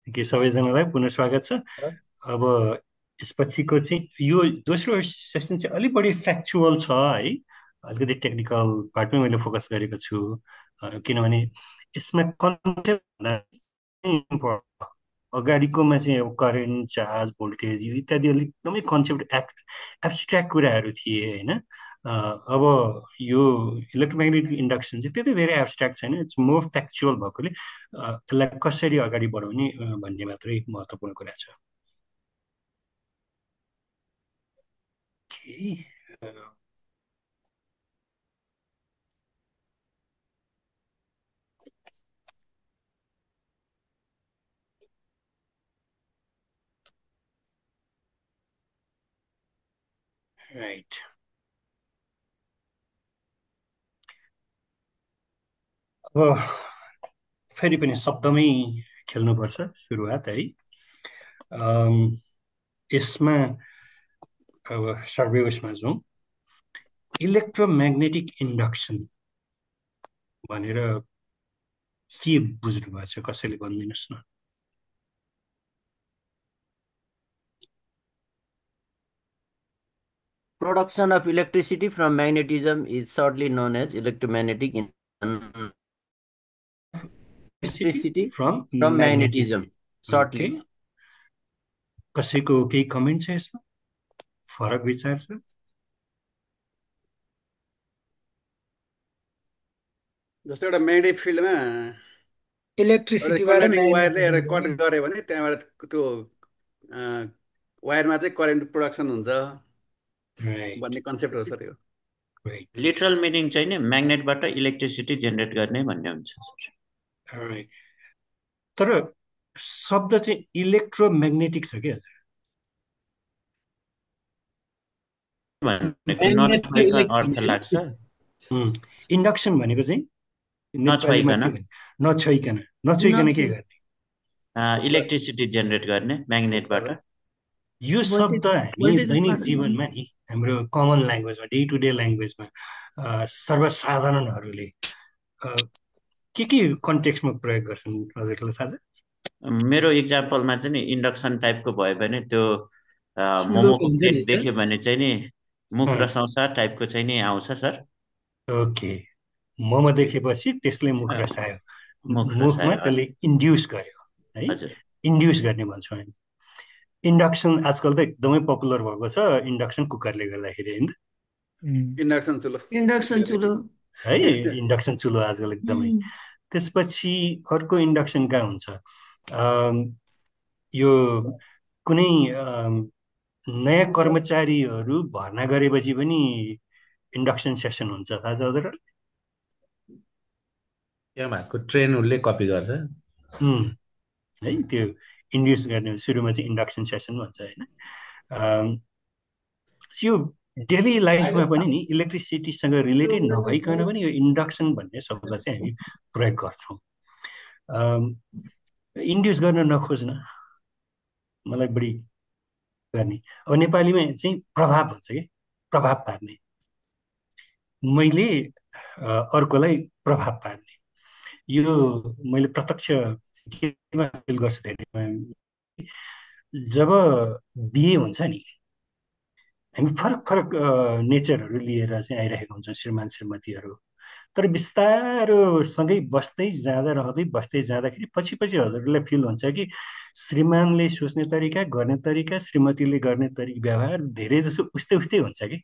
के सबैजनालाई पुनः स्वागत छ। अब यसपछिको चाहिँ यो दोस्रो सेसन चाहिँ अलिक बढी फ्याक्चुअल छ है। अलिकति टेक्निकल पार्टमै मैले फोकस गरेको छु। किनभने यसमा कन्सेप्ट अगाडिकोमा चाहिँ अब करेन्ट चार्ज भोल्टेज यो इत्यादि अलिक एकदमै कन्सेप्ट एब्स्ट्र्याक्ट कुराहरू थिए होइन। अब यो इलेक्ट्रोम्याग्नेटिक इन्डक्सन चाहिँ त्यति धेरै एब्स्ट्र्याक्ट छैन, इट्स मोर फ्याक्चुअल भएकोले यसलाई कसरी अगाडि बढाउने भन्ने मात्रै महत्त्वपूर्ण कुरा छ। Okay. राइट, अब फेरि पनि शब्दमै खेल्नुपर्छ सुरुवात है। यसमा अब सर्वे उसमा जाउँ। इलेक्ट्रोम्याग्नेटिक इन्डक्सन भनेर के बुझ्नु भएको छ, कसैले भनिदिनुहोस् न। Production of electricity from magnetism is shortly known as electromagnetic electricity from from magnetic. magnetism. Okay, Shortly. कसैको केही कमेन्ट छ यसमा, फरक विचार छ? जस्तो एउटा म्याग्नेटिक फिल्डमा एउटा इलेक्ट्रिसिटीबाट कन्डक्टिङ वायरले एउटा म्याग्नेटिक कट गऱ्यो भने त्यहाँबाट त्यो वायरमा चाहिँ करेन्ट प्रोडक्सन हुन्छ राइट, भन्ने कन्सेप्ट हो सर यो। राइट, लिटरल मिनिङ चाहिँ नि म्याग्नेटबाट इलेक्ट्रिसिटी जेनेरेट गर्ने भन्ने हुन्छ। राइट। तर शब्द चाहिँ इलेक्ट्रोम्याग्नेटिक छ क्या भनेको नछोइकन अर्थ लाग्छ। इन्डक्सन भनेको चाहिँ नेपालीमा के भने नछोइकन नछोइकन के गर्ने, इलेक्ट्रिसिटी जेनेरेट गर्ने म्याग्नेटबाट। यो शब्द हामी दैनिक जीवनमा नि हाम्रो कमन ल्याङ्ग्वेजमा डे टु डे ल्याङ्ग्वेजमा सर्वसाधारणहरूले के कन्टेक्स्टमा प्रयोग गर्छन् हजुरलाई थाहा छ? मेरो इक्जाम्पलमा चाहिँ नि इन्डक्सन टाइपको भयो भने त्यो मोमोको प्लेट देख्यो भने चाहिँ नि मुख रसाउँछ टाइपको चाहिँ नि आउँछ सर। ओके, मोमो देखेपछि त्यसले मुख रसायो, मुखमा त्यसले इन्ड्युस गर्यो है, इन्ड्युस गर्ने भन्छौँ हामी। इन्डक्सन आजकल त एकदमै पपुलर भएको छ, इन्डक्सन कुकरले गर्दाखेरि होइन, इन्डक्सन चुलो है, इन्डक्सन चुलो आजकल एकदमै। त्यसपछि अर्को इन्डक्सन कहाँ हुन्छ, यो कुनै नयाँ कर्मचारीहरू भर्ना गरेपछि पनि इन्डक्सन सेसन हुन्छ, थाहा छ हजुर? यहाँ भएको ट्रेन उसले कपी गर्छ है, त्यो इन्ड्युस गर्ने सुरुमा चाहिँ इन्डक्सन सेसन भन्छ होइन। यो डेली लाइफमा पनि नि इलेक्ट्रिसिटीसँग रिलेटेड नभइकन पनि यो इन्डक्सन भन्ने शब्द चाहिँ हामी प्रयोग गर्छौँ। इन्ड्युस गर्न नखोज्न, मलाई बढी गर्ने। अब नेपालीमा चाहिँ प्रभाव भन्छ कि, प्रभाव पार्ने, मैले अर्कोलाई प्रभाव पार्ने। यो मैले प्रत्यक्ष केमा फिल गर्छु धेरै, जब बिहे हुन्छ नि हामी फरक फरक नेचरहरू लिएर चाहिँ आइरहेको हुन्छ श्रीमान श्रीमतीहरू, तर बिस्तारो सँगै बस्दै जाँदा रहँदै बस्दै जाँदाखेरि पछि पछि हजुरलाई फिल हुन्छ कि श्रीमानले सोच्ने तरिका, गर्ने तरिका, श्रीमतीले गर्ने तरिका, व्यवहार धेरै जसो उस्तै उस्तै हुन्छ कि।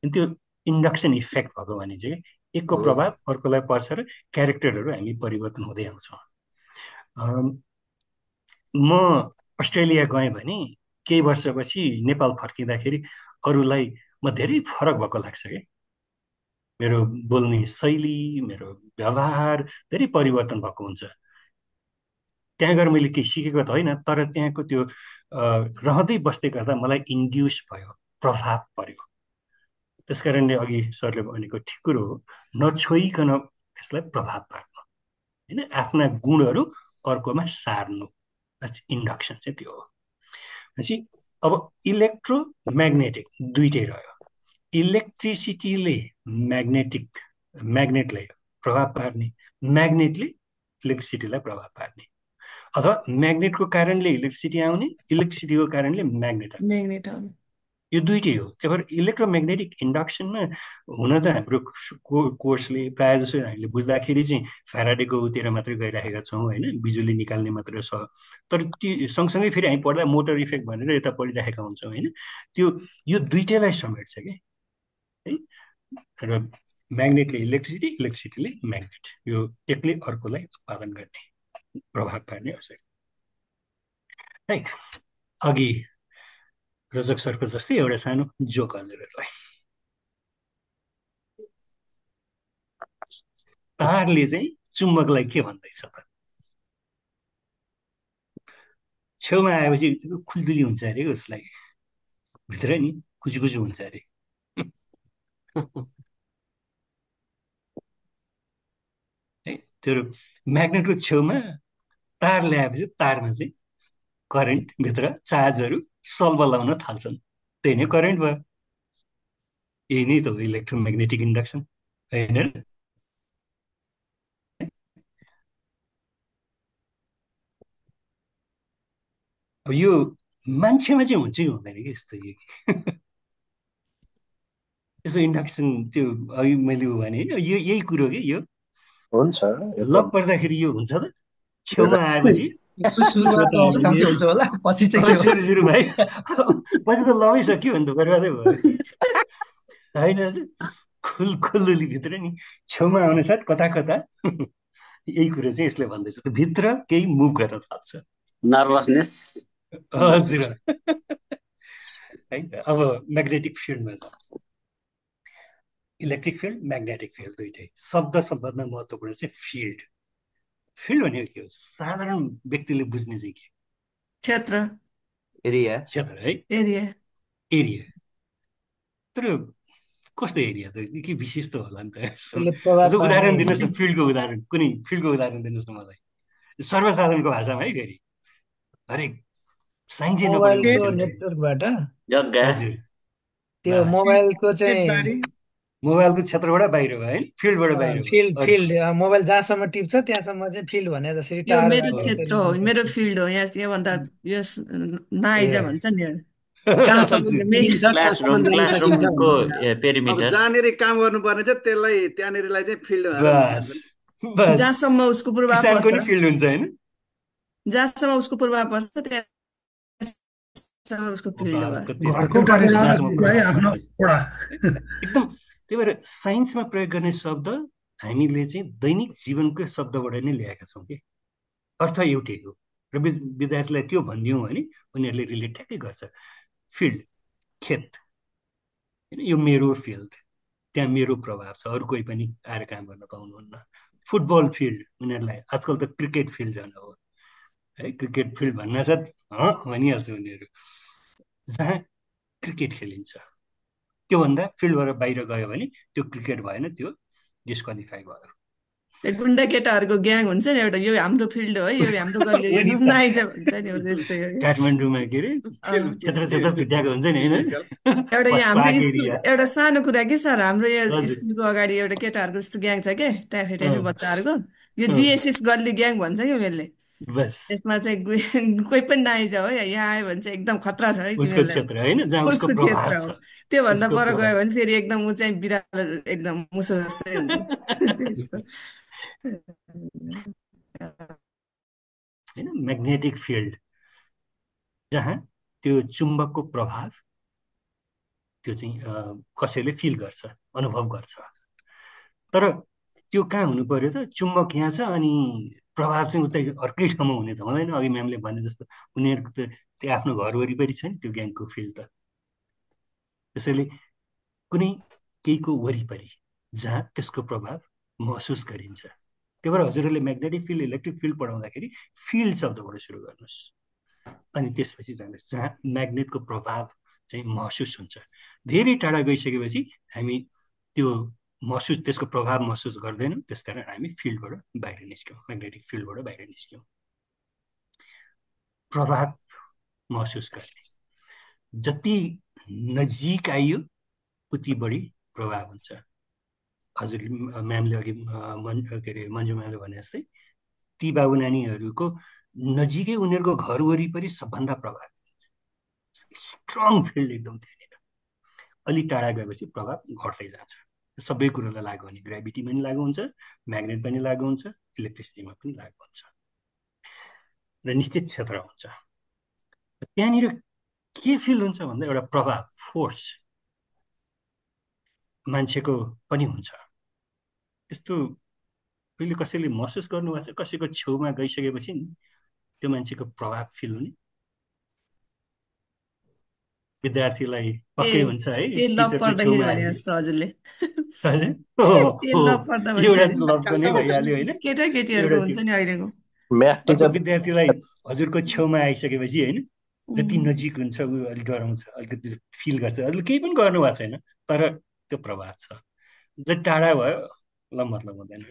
त्यो इन्डक्सन इफेक्ट भएको भने चाहिँ एकको प्रभाव अर्कोलाई पर्छ र क्यारेक्टरहरू हामी परिवर्तन हुँदै आउँछौँ। म अस्ट्रेलिया गएँ भने केही वर्षपछि नेपाल फर्किँदाखेरि अरूलाई म धेरै फरक भएको लाग्छ कि, मेरो बोल्ने शैली, मेरो व्यवहार धेरै परिवर्तन भएको हुन्छ। त्यहाँ गएर मैले केही सिकेको त होइन, तर त्यहाँको त्यो रहँदै बस्दै गर्दा मलाई इन्ड्युस भयो, प्रभाव पर्यो। त्यस कारणले अघि सरले भनेको ठिक कुरो हो, नछोइकन त्यसलाई प्रभाव पार्नु होइन, आफ्ना गुणहरू अर्कोमा सार्नु, इन्डक्सन चाहिँ त्यो हो। भनेपछि अब इलेक्ट्रोम्याग्नेटिक दुइटै रह्यो। इलेक्ट्रिसिटीले म्याग्नेटलाई प्रभाव पार्ने, म्याग्नेटले इलेक्ट्रिसिटीलाई प्रभाव पार्ने। अथवा म्याग्नेटको कारणले इलेक्ट्रिसिटी आउने, इलेक्ट्रिसिटीको कारणले म्याग्नेट आउने, म्याग्नेट आउने। यो दुइटै हो। त्यही भएर इलेक्ट्रोम्याग्नेटिक इन्डक्सनमा हुन त हाम्रो कोर्सले प्रायः जसो हामीले बुझ्दाखेरि चाहिँ फ्याराडेको उतिर मात्रै गइराखेका छौँ होइन, बिजुली निकाल्ने मात्रै छ। तर त्यो सँगसँगै फेरि हामी पढ्दा मोटर इफेक्ट भनेर यता पढिराखेका हुन्छौँ होइन। त्यो यो दुइटैलाई समेट्छ कि है। र म्याग्नेटले इलेक्ट्रिसिटी, इलेक्ट्रिसिटीले म्याग्नेट, यो एकले अर्कोलाई उत्पादन गर्ने, प्रभाव पार्ने असर है। अघि रोजक सरको जस्तै एउटा सानो जोक हजुरहरूलाई। तारले चाहिँ चुम्बकलाई के भन्दैछ त? छेउमा आएपछि खुल्दुली हुन्छ अरे उसलाई, भित्र नि कुचुकुचु हुन्छ अरे। है त्यो म्याग्नेटको छेउमा तार ल्याएपछि तारमा चाहिँ करेन्ट भित्र चार्जहरू सल्बलाउन थाल्छन्, त्यही नै करेन्ट भयो। यही नै त हो इलेक्ट्रोम्याग्नेटिक इन्डक्सन होइन र? अब यो मान्छेमा चाहिँ हुन्छ कि हुँदैन कि यस्तो यस्तो इन्डक्सन? त्यो अघि मैले भने होइन, यो यही कुरो कि यो हुन्छ लक पर्दाखेरि यो हुन्छ त? छेउमा आएपछि सुरुवात अवस्थामा चाहिँ हुन्छ होला, पछि चाहिँ के सुरु सुरु भाइ पछि त लमै सक्यो भने त बर्बादै भयो होइन। खुल्दुली भित्र नि छेउमा आउने साथ कता कता यही कुरो चाहिँ यसले भन्दैछ, भित्र केही मुभ गर्न थाल्छ, नर्भसनेस। हजुर है त। अब म्याग्नेटिक फिल्डमा छ, इलेक्ट्रिक फिल्ड, म्याग्नेटिक फिल्ड दुइटै। सबभन्दा महत्त्वपूर्ण चाहिँ फिल्ड। फिल्ड भनेको के हो? साधारण व्यक्तिले बुझ्ने चाहिँ के? क्षेत्र, एरिया, क्षेत्र है, एरिया। एरिया। तर कस्तो एरिया त के विशेष त होला नि त? उदाहरण दिनुहोस् न, फिल्डको उदाहरण, कुनै फिल्डको उदाहरण दिनुहोस् न मलाई, सर्वसाधारणको भाषामा है। फेरि हरेक साइन्सै मोबाइलको नेटवर्कबाट हजुर, त्यो मोबाइलको चाहिँ मोबाइलको क्षेत्रबाट बाहिर भयो है, फिल्डबाट बाहिर भयो। फिल्ड मोबाइल जहाँसम्म टिप्छ त्यहाँसम्म चाहिँ फिल्ड भने जसरी यो मेरो क्षेत्र हो, मेरो फिल्ड हो। योभन्दा यस नआइज भन्छ नि, क्लासरुमको पेरिमिटर। जहाँनिर काम गर्नुपर्ने छ त्यसलाई त्यहाँनिरलाई चाहिँ फिल्ड जहाँसम्म उसको प्रभाव पर्छ, फिल्ड हुन्छ होइन, जहाँसम्म उसको प्रभाव पर्छ त्यहाँसम्म उसको फिल्ड हो। एकदम। त्यही भएर साइन्समा प्रयोग गर्ने शब्द हामीले चाहिँ दैनिक जीवनको शब्दबाट नै ल्याएका छौँ कि अर्थ एउटै हो। र विद्यार्थीलाई त्यो भनिदियौँ भने उनीहरूले रिलेट ठ्याक्कै गर्छ। फिल्ड, खेत होइन, यो मेरो फिल्ड, त्यहाँ मेरो प्रभाव छ, अरू कोही पनि आएर काम गर्न पाउनुहुन्न। फुटबल फिल्ड, उनीहरूलाई आजकल त क्रिकेट फिल्ड झन् हो है, क्रिकेट फिल्ड भन्न साथ भनिहाल्छ उनीहरू, जहाँ क्रिकेट खेलिन्छ। त्योभन्दा फिल्डबाट बाहिर गयो भने त्यो क्रिकेट भएन, त्यो डिस्क्वालिफाई भयो। गुन्डा केटाहरूको ग्याङ हुन्छ नि एउटा, यो हाम्रो फिल्ड हो, यो हाम्रो गल्ली, यो नआइज भन्छ नि, त्यस्तै हो। काठमाडौँमा के अरे क्षेत्र छुट्याएको हुन्छ नि होइन, एउटा यहाँ हाम्रो स्कुल, एउटा सानो कुरा के सर, हाम्रो यो स्कुलको अगाडि एउटा केटाहरूको जस्तो ग्याङ छ के, ट्याफे ट्याफे बच्चाहरूको, यो जिएसएस गल्ली ग्याङ भन्छ कि उनीहरूले। यसमा चाहिँ कोही पनि नआइज हो, यहाँ आयो भने चाहिँ एकदम खतरा छ है तिनीहरूलाई, उसको क्षेत्र हो। त्योभन्दा पर गयो भने फेरि एकदम ऊ चाहिँ बिरालो, एकदम मुसो जस्तै हुन्छ त्यस्तो होइन। म्याग्नेटिक फिल्ड जहाँ त्यो चुम्बकको प्रभाव त्यो चाहिँ कसैले फिल गर्छ, अनुभव गर्छ। तर त्यो कहाँ हुनु पर्यो त? चुम्बक यहाँ छ अनि प्रभाव चाहिँ उतै अर्कै ठाउँमा हुने त हुँदैन। अघि म्यामले भने जस्तो उनीहरूको त त्यो आफ्नो घर वरिपरि छ नि त्यो ग्याङको फिल्ड त। त्यसैले कुनै केहीको वरिपरि जहाँ त्यसको प्रभाव महसुस गरिन्छ। त्यही भएर हजुरहरूले म्याग्नेटिक फिल्ड, इलेक्ट्रिक फिल्ड पढाउँदाखेरि फिल्ड शब्दबाट सुरु गर्नुहोस्, अनि त्यसपछि जानुहोस् जहाँ म्याग्नेटको प्रभाव चाहिँ महसुस हुन्छ। धेरै टाढा गइसकेपछि हामी त्यो महसुस, त्यसको प्रभाव महसुस गर्दैनौँ, त्यसकारण हामी फिल्डबाट बाहिर निस्क्यौँ, म्याग्नेटिक फिल्डबाट बाहिर निस्क्यौँ। प्रभाव महसुस गर्ने, जति नजिक आइयो उति बढी प्रभाव हुन्छ। हजुर म्यामले अघि के अरे मन्जु म्यामले भने जस्तै ती बाबु नानीहरूको नजिकै उनीहरूको घर वरिपरि सबभन्दा प्रभाव, स्ट्रङ फिल्ड एकदम त्यहाँनिर। अलिक टाढा गएपछि प्रभाव घट्दै जान्छ। सबै कुरोलाई लागु हुने, ग्राभिटीमा पनि लागु हुन्छ, म्याग्नेट पनि लागु हुन्छ, इलेक्ट्रिसिटीमा पनि लागु हुन्छ र निश्चित क्षेत्र हुन्छ। त्यहाँनिर के फिल हुन्छ भन्दा एउटा प्रभाव, फोर्स मान्छेको पनि हुन्छ। त्यस्तो पहिले कसैले महसुस गर्नुभएको छ? कसैको छेउमा गइसकेपछि नि त्यो मान्छेको प्रभाव फिल हुने? विद्यार्थीलाई पक्कै हुन्छ है, तेल लभ टिचरको पर्दाखेरि छेउमा भने आयो जस्तो हजुरले हजुर। हो तेल हो, लभ पर्दा एउटा भन्छ चाहिँ लभको नै भइहाल्यो होइन, केटाकेटीहरूको एउटा हुन्छ त्यो। नि अहिलेको। म्याथ अर्को टिचर विद्यार्थीलाई हजुरको छेउमा आइसकेपछि होइन, जति उम्, नजिक हुन्छ ऊ अलिक डराउँछ, अलिकति फिल गर्छ। हजुरले केही पनि गर्नु भएको छैन तर त्यो प्रभाव छ। जति टाढा भयो ल मतलब हुँदैन।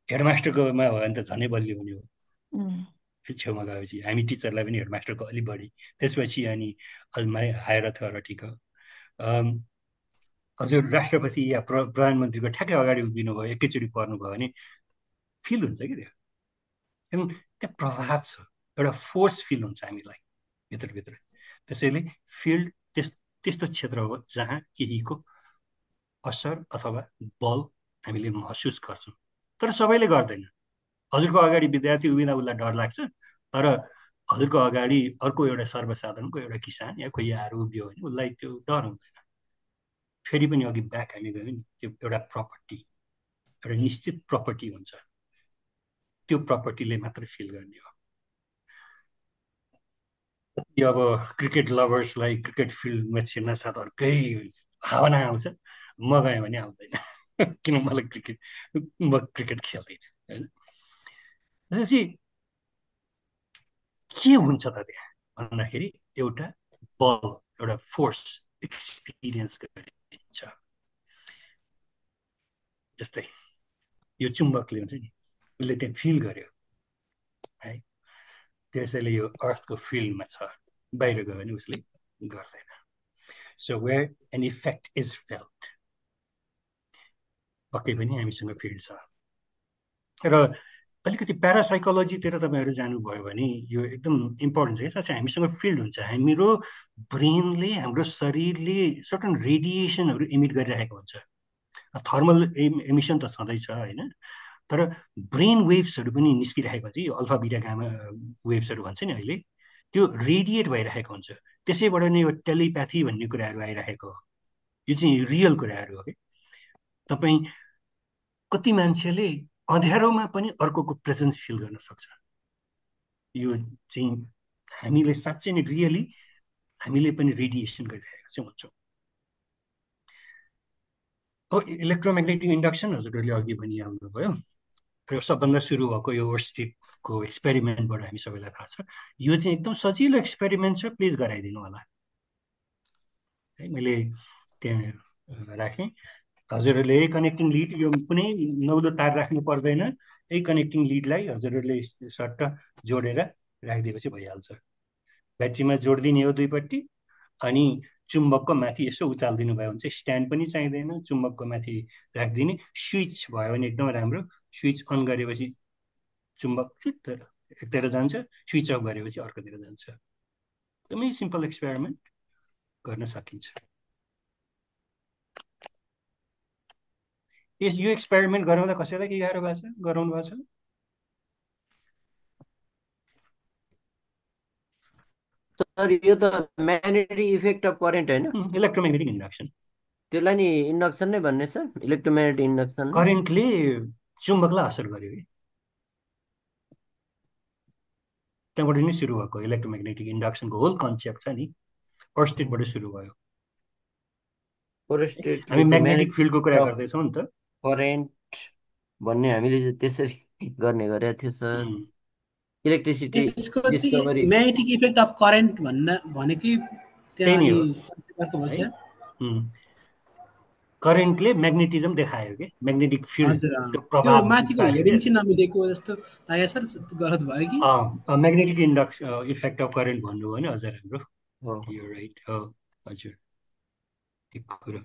हेडमास्टरकोमा भयो भने त झनै बलियो हुने हो। उम्, छेउमा गएपछि हामी टिचरलाई पनि हेडमास्टरको अलिक बढी, त्यसपछि अनि हायर अथोरिटीको। हजुर राष्ट्रपति या प्रधानमन्त्रीको ठ्याक्कै अगाडि उभिनु भयो, एकैचोटि पर्नुभयो भने फिल हुन्छ कि त्यो। त्यहाँ प्रभाव छ, एउटा फोर्स फिल हुन्छ हामीलाई भित्रभित्र। त्यसैले फिल्ड त्यस्तो क्षेत्र हो जहाँ केहीको असर अथवा बल हामीले महसुस गर्छौँ, तर सबैले गर्दैन। हजुरको अगाडि विद्यार्थी उभिँदा उसलाई डर लाग्छ, तर हजुरको अगाडि अर्को एउटा सर्वसाधारणको एउटा किसान या कोही आएर उभियो भने उसलाई त्यो डर हुँदैन। फेरि पनि अघि ब्याक हामी गयौँ नि, त्यो एउटा प्रपर्टी, एउटा निश्चित प्रपर्टी हुन्छ, त्यो प्रपर्टीले मात्र फिल गर्ने हो। अब क्रिकेट लभर्सलाई क्रिकेट फिल्डमा छिर्न साथ अर्कै भावना आउँछ, म गएँ भने आउँदैन किन मलाई म क्रिकेट खेल्दैन होइन। त्यसपछि के हुन्छ त त्यहाँ भन्दाखेरि एउटा बल, एउटा फोर्स एक्सपिरियन्स गरिन्छ। जस्तै यो चुम्बकले हुन्छ नि, उसले त्यहाँ फिल गर्यो है, त्यसैले यो अर्थको फिल्डमा छ, बाहिर गयो भने उसले गर्दैन। So where an effect is felt, पक्कै पनि हामीसँग फिल्ड छ। र अलिकति प्यारासाइकोलोजीतिर तपाईँहरू जानुभयो भने यो एकदम इम्पोर्टेन्ट छ। साँच्चै हामीसँग फिल्ड हुन्छ, हाम्रो ब्रेनले, हाम्रो शरीरले सर्टन रेडिएसनहरू इमिट गरिरहेको हुन्छ। थर्मल एमिसन त छँदैछ होइन, तर ब्रेन वेभ्सहरू पनि निस्किरहेको हुन्छ, यो अल्फा बिटा गामा वेभ्सहरू भन्छ नि अहिले, त्यो रेडिएट भइरहेको हुन्छ। त्यसैबाट नै यो टेलिप्याथी भन्ने कुराहरू आइरहेको हो। यो चाहिँ रियल कुराहरू हो कि तपाईँ कति मान्छेले अँध्यारोमा पनि अर्कोको प्रेजेन्स फिल गर्न सक्छ। यो चाहिँ हामीले साँच्चै नै रियली हामीले पनि रेडिएसन गरिरहेको चाहिँ हुन्छौँ। अब इलेक्ट्रोम्याग्नेटिक इन्डक्सन हजुरहरूले अघि भनिहाल्नुभयो, र सबभन्दा सुरु भएको यो ओर्स्टिडको एक्सपेरिमेन्टबाट हामी सबैलाई थाहा छ। यो चाहिँ एकदम सजिलो एक्सपेरिमेन्ट छ, प्लिज गराइदिनु होला है। मैले त्यहाँ राखेँ, हजुरहरूले यही कनेक्टिङ लिड, यो कुनै नौलो तार राख्नु पर्दैन, यही कनेक्टिङ लिडलाई हजुरहरूले सट्ट जोडेर राखिदिएपछि भइहाल्छ। ब्याट्रीमा जोडिदिने हो दुईपट्टि, अनि चुम्बकको माथि यसो उचालिदिनु भयो भने चाहिँ स्ट्यान्ड पनि चाहिँदैन, चुम्बकको माथि राखिदिने। स्विच भयो भने एकदम राम्रो, स्विच अन गरेपछि चुम्बक एकतिर जान्छ, स्विच अफ गरेपछि अर्कोतिर जान्छ। एकदमै सिम्पल एक्सपेरिमेन्ट गर्न सकिन्छ। यो एक्सपेरिमेन्ट गराउँदा कसैलाई के गाह्रो भएको छ, गराउनु भएको छ? सर यो त म्याग्नेटिक इफेक्ट अफ करेन्ट होइन, इलेक्ट्रोम्याग्नेटिक इन्डक्सन, त्यसलाई नि इन्डक्सन नै भन्ने सर, इलेक्ट्रोम्याग्नेटिक इन्डक्सन। करेन्टले चुम्बकलाई असर गर्यो कि, त्यहाँबाट नै सुरु भएको इलेक्ट्रोम्याग्नेटिक इन्डक्सनको होल कन्सेप्ट छ नि, ओर्स्टिडबाट सुरु भयो। हामी म्याग्नेटिक फिल्डको कुरा गर्दैछौँ नि त, करेन्ट भन्ने हामीले त्यसरी गर्ने गरेका थियो सर। इलेक्ट्रिसिटी यसको चाहिँ discovery magnetic effect of current भनेकै त्यही त्यहाँ नै अनि हो। करेन्टले म्याग्नेटिजम देखायो कि, म्याग्नेटिक फिल्ड, हजुर त्यो त्यो प्रभाव माथिको पार्यो हेडिङ क्या। चाहिँ नमिलेको जस्तो लाग्यो सर, गलत भयो कि? म्याग्नेटिक इफेक्ट अफ करेन्ट भन्नुभयो भने हजुर राम्रो, यो राइट हो हजुर, ठिक कुरो।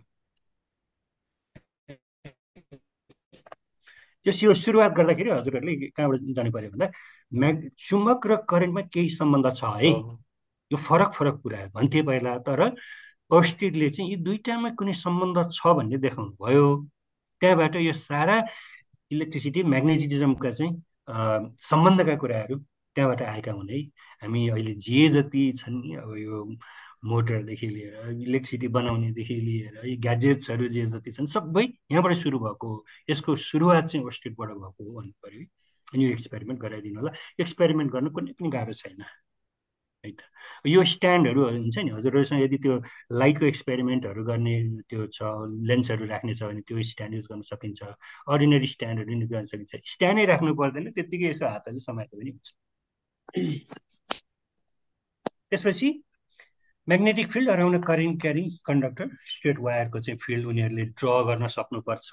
यो सुरुवात गर्दाखेरि हजुरहरूले कहाँबाट जानु पर्यो भन्दा चुम्बक र करेन्टमा केही सम्बन्ध छ है, यो फरक फरक कुरा भन्थे पहिला, तर अर्स्टिडले चाहिँ यी दुईटामा कुनै सम्बन्ध छ भन्ने देखाउनु भयो। त्यहाँबाट यो सारा इलेक्ट्रिसिटी म्याग्नेटिजमका चाहिँ सम्बन्धका कुराहरू त्यहाँबाट आएका हुँदै हामी अहिले जे जति छन् नि, अब यो मोटरदेखि लिएर इलेक्ट्रिसिटी बनाउनेदेखि लिएर यी ग्याजेट्सहरू जे जति छन् सबै यहाँबाट सुरु भएको हो। यसको सुरुवात चाहिँ अर्स्टिडबाट भएको हो भन्नु पर्यो। अनि यो एक्सपेरिमेन्ट गराइदिनु होला। एक्सपेरिमेन्ट गर्नु कुनै पनि गाह्रो छैन है त। यो स्ट्यान्डहरू हुन्छ नि, हजुरहरूसँग यदि त्यो लाइटको एक्सपेरिमेन्टहरू गर्ने त्यो छ, लेन्सहरू राख्ने छ भने त्यो स्ट्यान्ड युज गर्न सकिन्छ। अर्डिनरी स्ट्यान्डहरू पनि गर्न सकिन्छ। स्ट्यान्डै राख्नु पर्दैन, त्यत्तिकै यसो हातले समाएको पनि हुन्छ। त्यसपछि magnetic field around current carrying conductor straight वायरको चाहिँ फिल्ड उनीहरूले ड्र गर्न सक्नुपर्छ,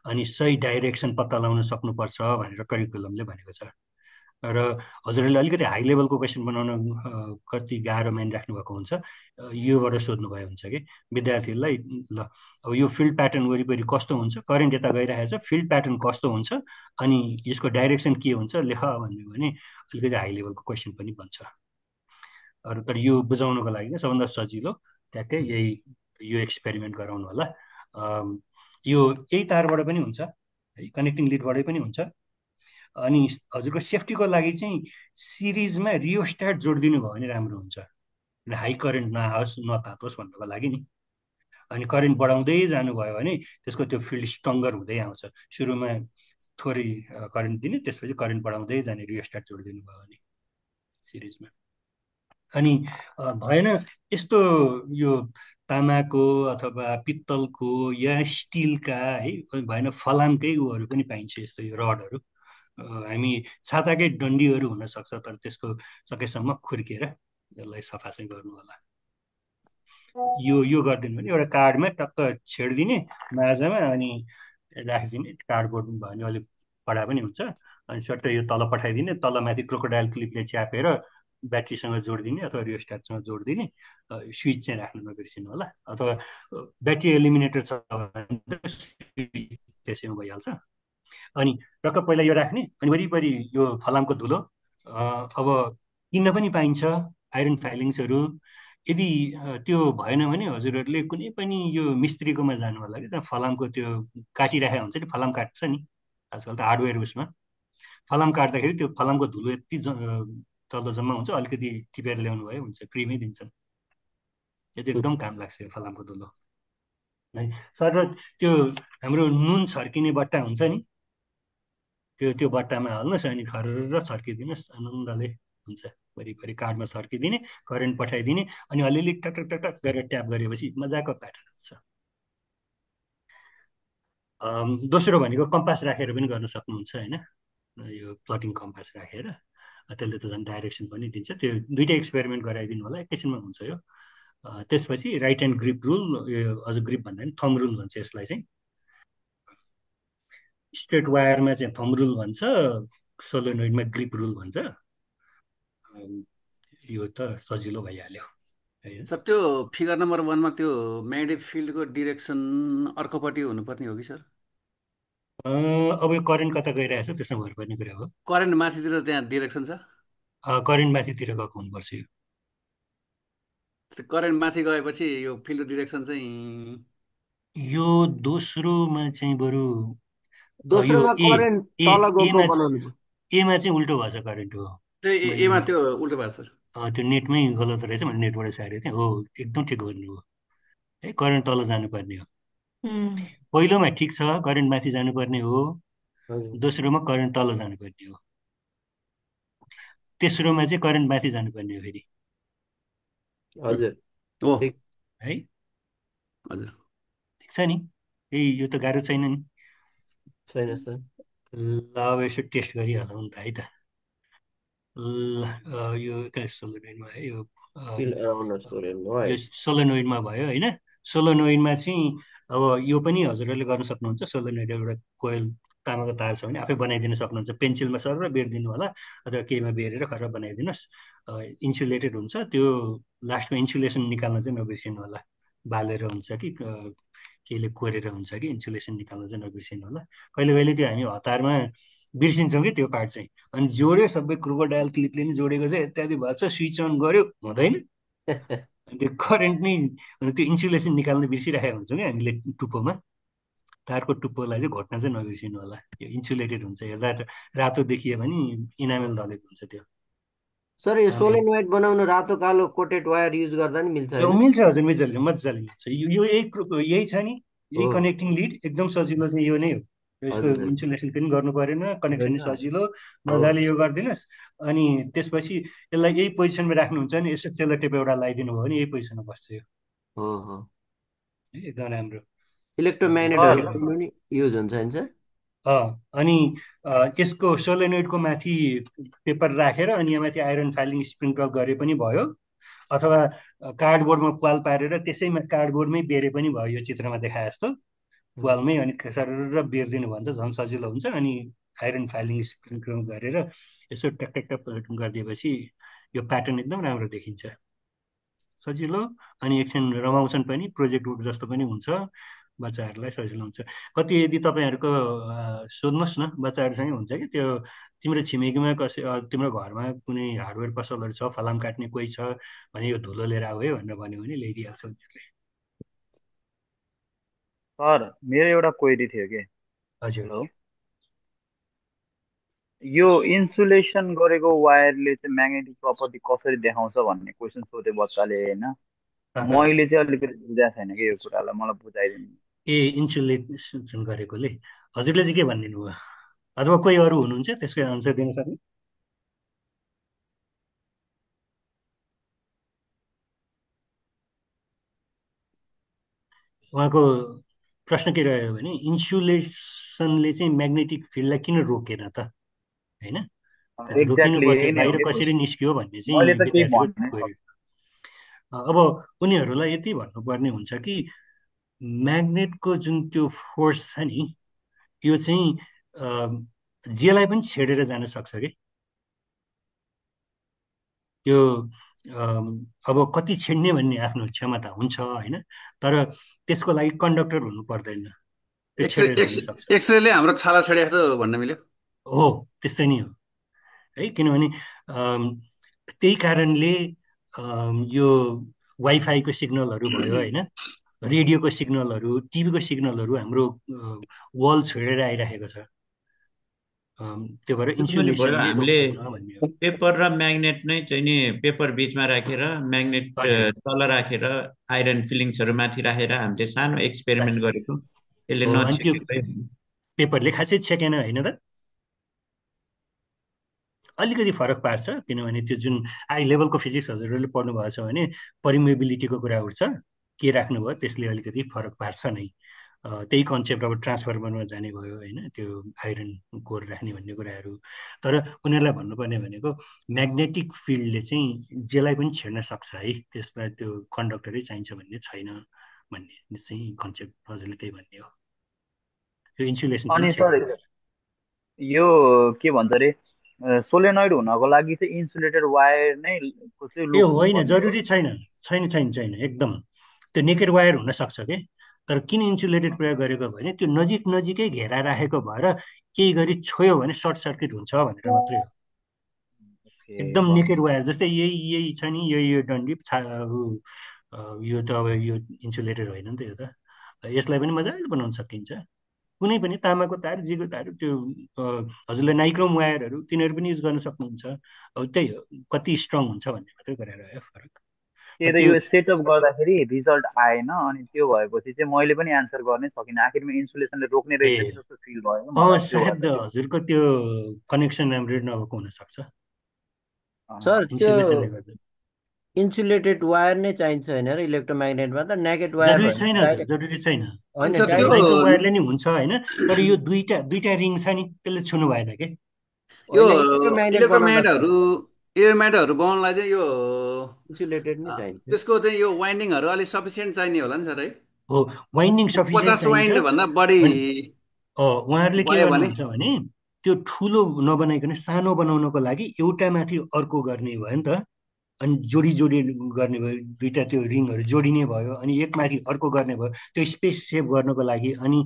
अनि सही डाइरेक्सन पत्ता लगाउन सक्नुपर्छ भनेर करिकुलमले भनेको छ। र हजुरहरूले अलिकति हाई लेभलको क्वेसन बनाउन कति गाह्रो मानिराख्नु भएको हुन्छ, योबाट सोध्नुभयो हुन्छ कि विद्यार्थीहरूलाई, ल अब यो फिल्ड प्याटर्न वरिपरि कस्तो हुन्छ, करेन्ट यता गइरहेको छ, फिल्ड प्याटर्न कस्तो हुन्छ, अनि यसको डाइरेक्सन के हुन्छ लेख भन्यो भने अलिकति हाई लेभलको क्वेसन पनि बन्छ। तर यो बुझाउनुको लागि चाहिँ सबभन्दा सजिलो ट्याक्कै यही यो एक्सपेरिमेन्ट गराउनु होला। यो यही तारबाट पनि हुन्छ है, कनेक्टिङ लिडबाटै पनि हुन्छ। अनि हजुरको सेफ्टीको लागि चाहिँ सिरिजमा रियोस्ट्याट जोडिदिनु भयो भने राम्रो हुन्छ, हाई करेन्ट नआओस् नतातोस् भन्नुको लागि नि। अनि करेन्ट बढाउँदै जानुभयो भने त्यसको त्यो फिल्ड स्ट्रङ्गर हुँदै आउँछ। सुरुमा थोरै करेन्ट दिने, त्यसपछि करेन्ट बढाउँदै जाने रियोस्ट्याट जोडिदिनु भयो भने सिरिजमा। अनि भएन यस्तो यो तामाको अथवा पित्तलको या स्टिलका है, भएन फलामकै उहरू पनि पाइन्छ यस्तो यो रडहरू। हामी छाताकै डन्डीहरू हुनसक्छ, तर त्यसको सकेसम्म खुर्केर यसलाई सफा चाहिँ गर्नु होला। यो गरिदिनु भने एउटा कार्डमा टक्क छेडिदिने माझामा, अनि राखिदिने। कार्डबोर्ड भयो भने अलिक कडा पनि हुन्छ। अनि सट्टै यो तल पठाइदिने, तलमाथि क्रोकोडाइल क्लिपले च्यापेर ब्याट्रीसँग जोडिदिने अथवा रियोस्ट्याटसँग जोडिदिने। स्विच चाहिँ राख्नु नबिर्सिनु होला, अथवा ब्याट्री एलिमिनेटर छ भने त्यसैमा भइहाल्छ। अनि टक्क पहिला यो राख्ने, अनि वरिपरि यो फलामको धुलो अब किन्न पनि पाइन्छ, आइरन फाइलिङ्सहरू। यदि त्यो भएन भने हजुरहरूले कुनै पनि यो मिस्त्रीकोमा जानु होला कि, त्यहाँ फलामको त्यो काटिराखेको हुन्छ नि, फलाम काट्छ नि आजकल त हार्डवेयर उसमा। फलाम काट्दाखेरि त्यो फलामको धुलो यति तल जम्मा हुन्छ, अलिकति टिपेर ल्याउनु भयो हुन्छ, फ्रीमै दिन्छन्। यो चाहिँ एकदम काम लाग्छ यो फलामको धुलो है। सर त्यो हाम्रो नुन छर्किने बट्टा हुन्छ नि, त्यो बट्टामा हाल्नुहोस्, अनि खरेर छर्किदिनुहोस्, आनन्दले हुन्छ। वरिपरि कार्डमा छर्किदिने, करेन्ट पठाइदिने, अनि अलिअलि टक टक टक गरेर ट्याप गरेपछि मजाको प्याटर्न हुन्छ। दोस्रो भनेको कम्पास राखेर पनि गर्न सक्नुहुन्छ होइन, यो प्लटिङ कम्पास राखेर, त्यसले त झन् डाइरेक्सन पनि दिन्छ। त्यो दुइटै एक्सपेरिमेन्ट गराइदिनु होला, एकैछिनमा हुन्छ यो। त्यसपछि राइट ह्यान्ड ग्रिप रुल, अझ ग्रिप भन्दा पनि थम रुल भन्छ यसलाई चाहिँ। स्ट्रेट वायरमा चाहिँ थम रुल भन्छ, सोलोनोइडमा ग्रिप रुल भन्छ। यो त सजिलो भइहाल्यो। सर त्यो फिगर नम्बर 1मा त्यो म्याग्नेटिक फिल्डको डिरेक्सन अर्कोपट्टि हुनुपर्ने हो कि सर? अब यो करेन्ट कता गइरहेको छ त्यसमा भर पर्ने कुरा हो। करेन्ट माथितिर त्यहाँ डिरेक्सन छ, करेन्ट माथितिर गएको हुनुपर्छ। करेन्ट माथि गएपछि यो फिल्डको डिरेक्सन चाहिँ यो दोस्रोमा चाहिँ बरु दोस्रोमा करेन्ट तल गएको बनाउनु, एमा चाहिँ उल्टो भएछ करेन्ट हो। त्यो एमा त्यो उल्टो भएको सर, त्यो नेटमै गलत रहेछ, मैले नेटबाट सारेको थिएँ। हो एकदम ठिक भन्नु हो है, करेन्ट तल जानुपर्ने हो। पहिलोमा ठिक छ, करेन्ट माथि जानुपर्ने हो। दोस्रोमा करेन्ट तल जानुपर्ने हो। तेस्रोमा चाहिँ करेन्ट माथि जानुपर्ने हो फेरि। हजुर है, हजुर ठिक छ नि। यो त गाह्रो छैन नि। छैन सर। ल अब यसो टेस्ट गरिहालौँ नि त है त। यो सोलोनोइडमा है, यो सोलोनोइडमा भयो होइन। सोलोनोइडमा चाहिँ अब यो पनि हजुरहरूले गर्न सक्नुहुन्छ। सोलोनोइड एउटा कोइल तामाको तार छ भने आफै बनाइदिन सक्नुहुन्छ। पेन्सिलमा सर बेरिदिनु होला, अथवा केहीमा बेरेर खरेर बनाइदिनुहोस्। इन्सुलेटेड हुन्छ त्यो। लास्टमा इन्सुलेसन निकाल्न चाहिँ नबिर्सिनु होला, बालेर हुन्छ कि केहीले कोरेर हुन्छ कि इन्सुलेसन निकाल्न चाहिँ नबिर्सिनु होला। कहिले कहिले त्यो हामी हतारमा बिर्सिन्छौँ कि त्यो पार्ट चाहिँ, अनि जोड्यो सबै क्रोकोडाइल क्लिपले नि जोडेको चाहिँ इत्यादि भएछ, स्विच अन गर्यो हुँदैन, त्यो करेन्ट नै त्यो इन्सुलेसन निकाल्न बिर्सिरहेको हुन्छौँ कि हामीले टुप्पोमा। तारको टुप्पोलाई चाहिँ घोट्न चाहिँ नबिर्सिनु होला, यो इन्सुलेटेड हुन्छ, हेर्दा रातो देखियो भने इनामेल ढलेको हुन्छ त्यो। सर यो सोलेनोइड बनाउन रातो कालो कोटेड वायर युज गर्दा नि मिल्छ यो हैन? मिल्छ हजुर, मजाले मजाले मिल्छ। यो यही छ नि, यही कनेक्टिङ लिड एकदम सजिलो चाहिँ यो नै हो। यसको इन्सुलेसन पनि गर्नु परेन, कनेक्सन नि सजिलो, मजाले यो गरिदिनुहोस्। अनि त्यसपछि यसलाई यही पोजिसनमा राख्नुहुन्छ भने यसो सेलो टेप एउटा लगाइदिनु भयो भने यही पोजिसनमा बस्छ यो। एकदम राम्रो। इलेक्ट्रोम्याग्नेटहरु पनि युज हुन्छ नि सर? अनि यसको सोलेनोइडको माथि पेपर राखेर अनि यहाँ माथि आइरन फाइलिङ स्प्रिङ प्लग गरे पनि भयो, अथवा कार्डबोर्डमा पाल पारेर त्यसैमा कार्डबोर्डमै बेरे पनि भयो। यो चित्रमा देखाए जस्तो पालमै अनि सरेर बेरिदिनु भयो भने त झन् सजिलो हुन्छ। अनि आइरन फाइलिङ स्प्रिङ प्लग गरेर यसो टक टक टक गरिदिएपछि यो प्याटर्न एकदम राम्रो देखिन्छ, सजिलो। अनि एकछिन रमाउँछन् पनि, प्रोजेक्ट वुड जस्तो पनि हुन्छ, बच्चाहरूलाई सजिलो हुन्छ। कति यदि तपाईँहरूको सोध्नुहोस् न, बच्चाहरूसँग हुन्छ कि त्यो तिम्रो छिमेकीमा तिम्रो घरमा कुनै हार्डवेयर पसलहरू छ, फलाम काट्ने कोही छ भने यो धुलो लिएर आऊ है भनेर भन्यो भने ल्याइदिइहाल्छ उनीहरूले। सर मेरो एउटा क्वेरी थियो कि। हजुर, यो इन्सुलेसन गरेको वायरले चाहिँ म्याग्नेटिक प्रपर्टी कसरी देखाउँछ भन्ने क्वेसन सोधे बच्चाले होइन, मैले चाहिँ अलिकति बुझाएको छैन कि यो कुरालाई, मलाई बुझाइदिनु। इन्सुलेसन गरेकोले हजुरले चाहिँ के भनिदिनु भयो, अथवा कोही अरू हुनुहुन्छ त्यसको आन्सर दिन सक्ने? उहाँको प्रश्न के रह्यो भने इन्सुलेसनले चाहिँ म्याग्नेटिक फिल्डलाई किन रोकेन त, होइन? रोकिनु पर्थ्यो, बाहिर कसरी निस्कियो भन्ने चाहिँ विद्यार्थीको क्वेरी। अब उनीहरूलाई यति भन्नुपर्ने हुन्छ कि म्याग्नेटको जुन त्यो फोर्स छ नि, यो चाहिँ जेलाई पनि छेडेर जान सक्छ कि। यो अब कति छेड्ने भन्ने आफ्नो क्षमता हुन्छ होइन, तर त्यसको लागि कन्डक्टर हुनु पर्दैन। एक्सरेले हाम्रो छाला छेडेको भन्न मिल्यो। हो, त्यस्तै नै हो है। किनभने त्यही कारणले यो वाइफाईको सिग्नलहरू भयो होइन, रेडियोको सिग्नलहरू, टिभीको सिग्नलहरू हाम्रो वल छोडेर आइरहेको छ। त्यो भएर इन्सुलेसनले हामीले पेपर र म्याग्नेट नै चाहिँ नि पेपर बिचमा राखेर म्याग्नेट तल राखेर आइरन फिलिङ्सहरू माथि राखेर हामीले सानो एक्सपेरिमेन्ट गरेको, यसले नछेकेकै। पेपरले खासै छेकेन होइन त, अलिकति फरक पार्छ। किनभने त्यो जुन हाई लेभलको फिजिक्स हजुरहरूले पढ्नु भएको छ भने परिमेबिलिटीको कुरा उठ्छ, के राख्नुभयो त्यसले अलिकति फरक पार्छ नै। त्यही कन्सेप्ट अब ट्रान्सफर्मरमा जाने भयो होइन, त्यो आइरन कोर राख्ने भन्ने कुराहरू। तर उनीहरूलाई भन्नुपर्ने भनेको म्याग्नेटिक फिल्डले चाहिँ जेलाई पनि छेड्न सक्छ है, त्यसलाई त्यो कन्डक्टरै चाहिन्छ भन्ने छैन भन्ने चाहिँ कन्सेप्ट हजुरले त्यही भन्ने हो। यो इन्सुलेसन अनि सर यो के भन्छ अरे सोलेनोइड हुनको लागि चाहिँ इन्सुलेटेड वायर नै ए होइन, जरुरी छैन छैन छैन छैन एकदम त्यो नेकेड वायर हुन सक्छ के। तर किन इन्सुलेटेड प्रयोग गरेको भने त्यो नजिकै घेरा राखेको भएर केही गरी छोयो भने सर्ट सर्किट हुन्छ भनेर मात्रै हो। एकदम नेकेड वायर जस्तै यही छ नि, यो डन्डी यो त अब यो इन्सुलेटेड होइन नि त, यो त यसलाई पनि मजाले बनाउन सकिन्छ। कुनै पनि तामाको तार, जीको तार, त्यो हजुरले नाइक्रोम वायरहरू तिनीहरू पनि युज गर्न सक्नुहुन्छ। अब त्यही हो, कति स्ट्रङ हुन्छ भन्ने मात्रै कुरा रह्यो फरक। यो सेटअप गर्दाखेरि रिजल्ट आएन, अनि त्यो भएपछि चाहिँ मैले पनि एन्सर गर्नै सकिनँ। आखिरमा इन्सुलेसनले रोक्ने रहेछ जस्तो फिल भयो। सायद हजुरको त्यो कनेक्सन राम्रो नभएको हुनसक्छ सर। इन्सुलेसनले गर्दा इन्सुलेटेड वायर नै चाहिन्छ होइन र इलेक्ट्रोम्याग्नेटमा त नेकेड वायर जरुरी छैन। वायरले नि हुन्छ होइन, तर यो दुईटा रिङ छ नि, त्यसले छुनु भएन के। यो इलेक्ट्रोम्याग्नेटहरू बनाउनलाई चाहिँ यो इन्सुलेटेड नै चाहिन्छ। त्यसको चाहिँ यो वाइन्डिङहरू अलिक सफिसियन्ट चाहिने होला नि सर है? हो, वाइन्डिङ सफिसियन्ट 50 वाइन्ड भन्दा बढी। उहाँहरूले के गर्नुहुन्छ भने त्यो ठुलो नबनाइकन सानो बनाउनको लागि एउटा माथि अर्को गर्ने भयो नि त। अनि जोडी जोडी गर्ने भयो, दुईटा त्यो रिङहरू जोडिने भयो, अनि एकमाथि अर्को गर्ने भयो त्यो स्पेस सेभ गर्नको लागि। अनि